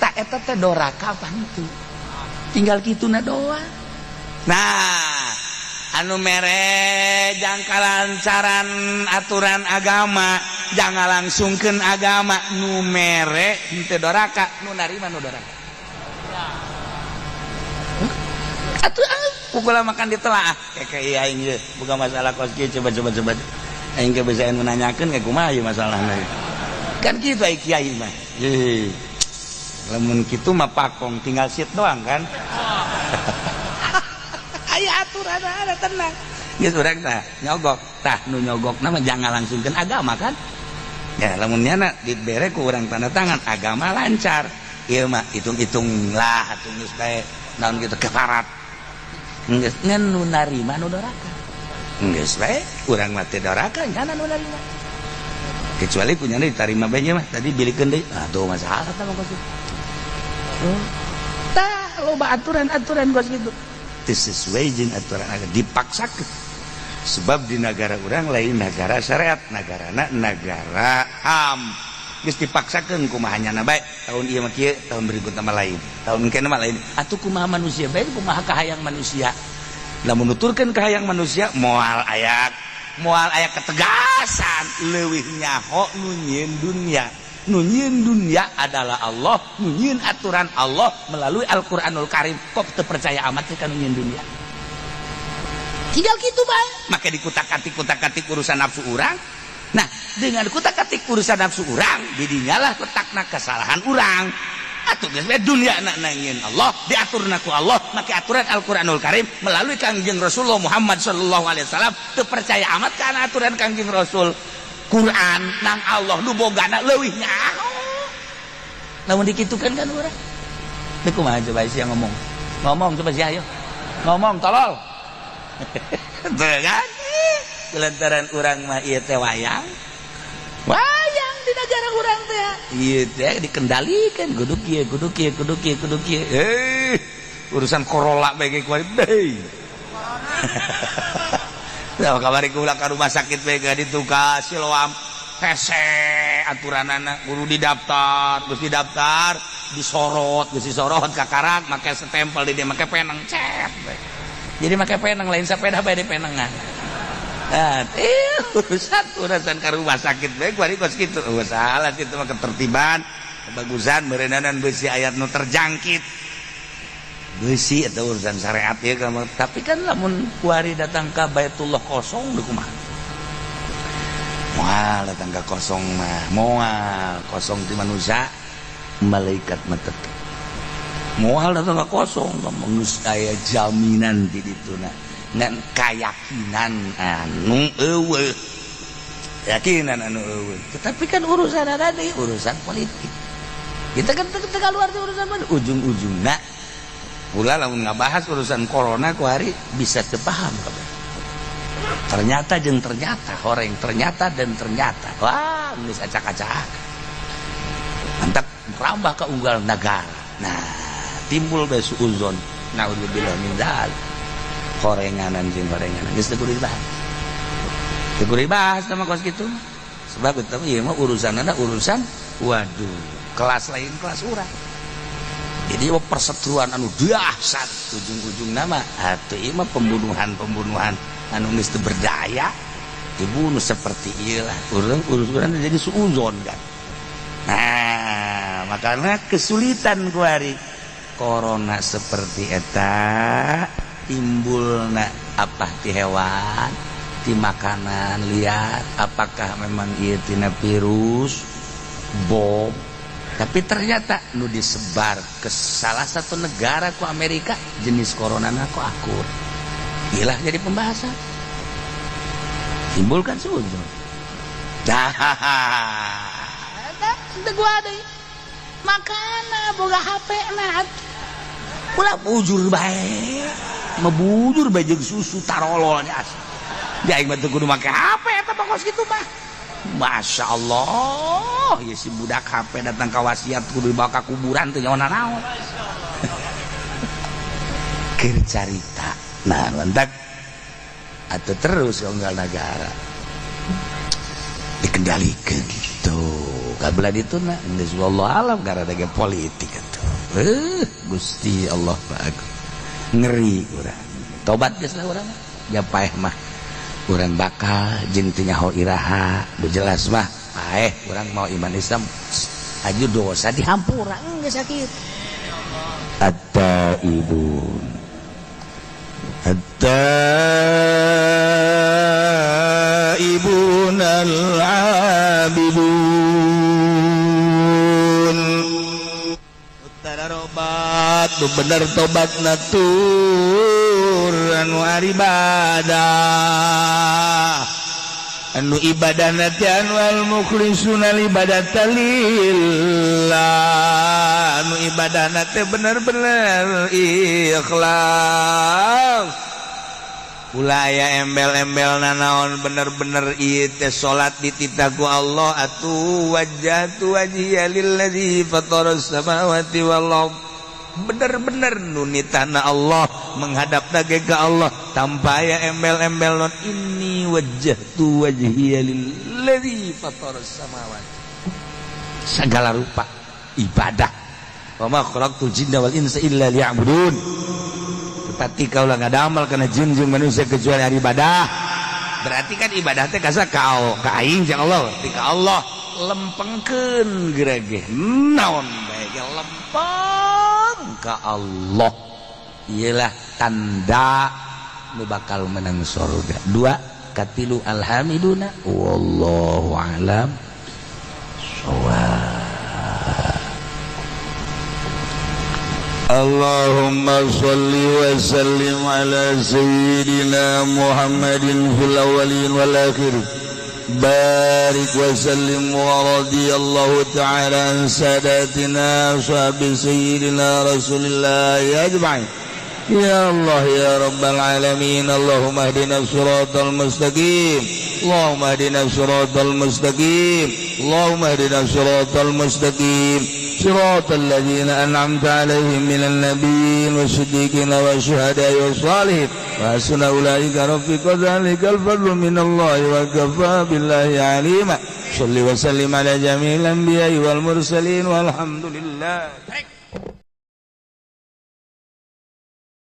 Tak eta teh doraka apa itu? Tinggal kituna doang. Nah, anu mere jang kalancaran aturan agama, jangan langsungkeun agama, nu mere henteu doraka, nu narima nu doraka. Atuh pukul makan ditelaah kayak iya aing ye bukan masalah kos kieu. Coba, coba, coba, aing ge bisa menanyakeun kayak kumaha ieu masalahna. Kan kitu ai kiai mah. Ye, lamun kitu mah pakong tinggal sit doang kan. Aya aturan, ada, tenang. Geus, urang tah nyogok tah, nu nyogok mah jangan langsungkeun agama kan ya. Lamun nyana dibere ku urang tanda tangan agama, lancar. Ieu mah hitung-hitung lah atuh, geus bae naon gitu, kefarat. Geus, ngan nu narima nu doraka. Geus bae, urang mah teu doraka, nyana nu narima. Kecuali kunyana ditarima bae mah tadi bilikeun deui, aduh, masalah tah mah kos kitu. Oh. Tah loba aturan-aturan kos kitu. Teu sesuai jeung aturan agama dipaksakeun. Sebab di negara urang lain negara syariat, negarana negara HAM. Geus dipaksakeun kumaha nyana bae, tahun ieu mah kieu, tahun berikutna mah lain, tahun engke mah lain. Atuh kumaha manusia bae, kumaha kahayang manusia? Lamun nuturkeun kahayang manusia, moal aya ketegasan. Leuwih nyaho nu nyieun dunia. Nu nyieun dunia adalah Allah, nu nyieun aturan Allah melalui Al-Qur'anul Karim. Kok teu percaya amat sih ka nu nyieun dunia? Tinggal gitu bae, make dikutak-katik kutak-katik urusan nafsu urang. Nah, dengan kutak-katik urusan nafsu urang, didinyalah letakna kesalahan urang. Atuh geus bae, dunia na nyieun Allah, diaturna ku Allah make aturan Al-Qur'anul Karim melalui Kangjeng Rasulullah Muhammad sallallahu alaihi wasallam. Teu percaya amat kana aturan Kangjeng Rasul, Quran nang Allah nu bogana leuwih nyaho? Lamun dikitukeun kan urang. Teu kumaha, coba sia ngomong. Ngomong coba sia, ayo. Ngomong, tolol. Tuh kan? Lantaran urang mah ieu teh wayang. Wayang di negara urang teh. Ieu teh dikendalikan kudu kieu, kudu kieu, kudu kieu, kudu kieu. Eh, urusan Corolla bae ge kuari deui. Nah, kamari kula ka rumah sakit bae ga ditu ka Siloam. Hese aturanana, kudu didaftar, geus didaftar, disorot, geus disorot kakarak make stempel di dia, make penang cet bae. Jadi make penang, lain sepeda bae di penengan. Nah, urusan urusan ke rumah sakit bae kuari kos kitu. Oh, salah situ mah ketertiban, kebagusan meureunanan besi ayat nu terjangkit. Besi atau urusan syariat ya kamu. Tapi kan lamun kuari datang ke Baitullah kosong deui kumaha? Moal datang ke kosong mah, moal kosong di manusia, malaikat mah tetep. Moal datang ke kosong, geus aya jaminan di dituna. Ngan kayakinan anu euweuh. Keyakinan anu euweuh. Tetapi kan urusan ada deui, urusan politik. Kita kan teu keluar di urusan politik. Ujung-ujungna pula lamun ngabahas urusan corona kuari bisa teu paham kabeh. Ternyata jeung ternyata, horeng ternyata dan ternyata. Wah, geus acak-acak. Mantap merambah ke unggal negara. Nah, timbul bae suuzon. Naudzubillah min dzalik. Horenganan jeung horenganan geus teu kudu dibahas. Teu kudu dibahas sama kos kitu. Sebab itu ieu mah urusanna urusan, waduh, kelas lain kelas urang. Jadi mah perseteruan anu dahsyat, ujung-ujung nama atuh ieu mah pembunuhan-pembunuhan anu geus teu berdaya, dibunuh seperti ieu lah. Urang urusan jadi suuzon kan. Nah, makanya kesulitan kuari corona seperti eta timbulna apa ti hewan. Di makanan lihat apakah memang ieu tina virus bom, tapi ternyata nu disebar ke salah satu negara ku Amerika jenis corona na ku akur. Ilah jadi pembahasan timbulkan suudzon. Dah gua deui makana boga HP na ulah bujur bae, mebujur bae jeung susu tarololnya asli. Di aing mah teu kudu make HP eta pokos kitu mah. Masya Allah, ya si budak HP datang ka wasiat kudu dibawa ka kuburan teu nyaho nanaon. Keur carita. Nah, lantak atau terus unggal negara dikendalikan gitu. Kabelah dituna geus wallahu alam karena ada politik atuh. Gusti Allah bagus. Ngeri urang. Tobat geus lah urang mah. Ya paeh mah. Urang bakal jeung teu nyaho iraha, nu jelas mah paeh urang mau iman Islam aju dosa dihampura geus sakit. At-taibun. At-taibun al-abidun. Tararobat nu bener tobat natur anu ibadah anu ibadah nanti anu al-mukhlisuna ibadata lillah anu ibadah nanti bener-bener ikhlas ulah aya embel-embel nanaon bener-bener ieu teh salat dititah ku Allah atuh wajjahtu wajhiya lillazi fataras samawati wal ardh bener-bener nu nitahna Allah menghadapna ge ka Allah tanpa aya embel-embel non inni wajjahtu wajhiya lillazi fataras samawati segala rupa ibadah wa ma khalaqtul jinna wal insa illa liya'budun. Tetapi kaulah ngadamal kana jin jeung manusia kecuali hari ibadah. Berarti kan ibadah teh kasa ka aing jeung Allah, ti ka Allah lempengkeun gerege naon bae ge lempeng ka Allah. Iyalah tanda nu bakal menang surga. Dua katilu alhamiduna wallahu alam shawab. Allahumma salli wa sallim ala sayyidina Muhammadin fil awwalin wal akhirin. Barik wa sallim wa radiyallahu ta'ala an sadatina ashabi sayyidina Rasulillah ajma'in. Ya Allah ya Rabbal alamin. Allahumma ihdina siratal mustaqim. Allahumma ihdina siratal mustaqim. Allahumma ihdina siratal mustaqim. صراط الذين أنعمت عليهم من النبيين والصديقين والشهداء والصالحين وحسن أولئك رفيقا ذلك الفضل من الله وكفى بالله عليما. صل وسلم على جميع الأنبياء والمرسلين والحمد لله.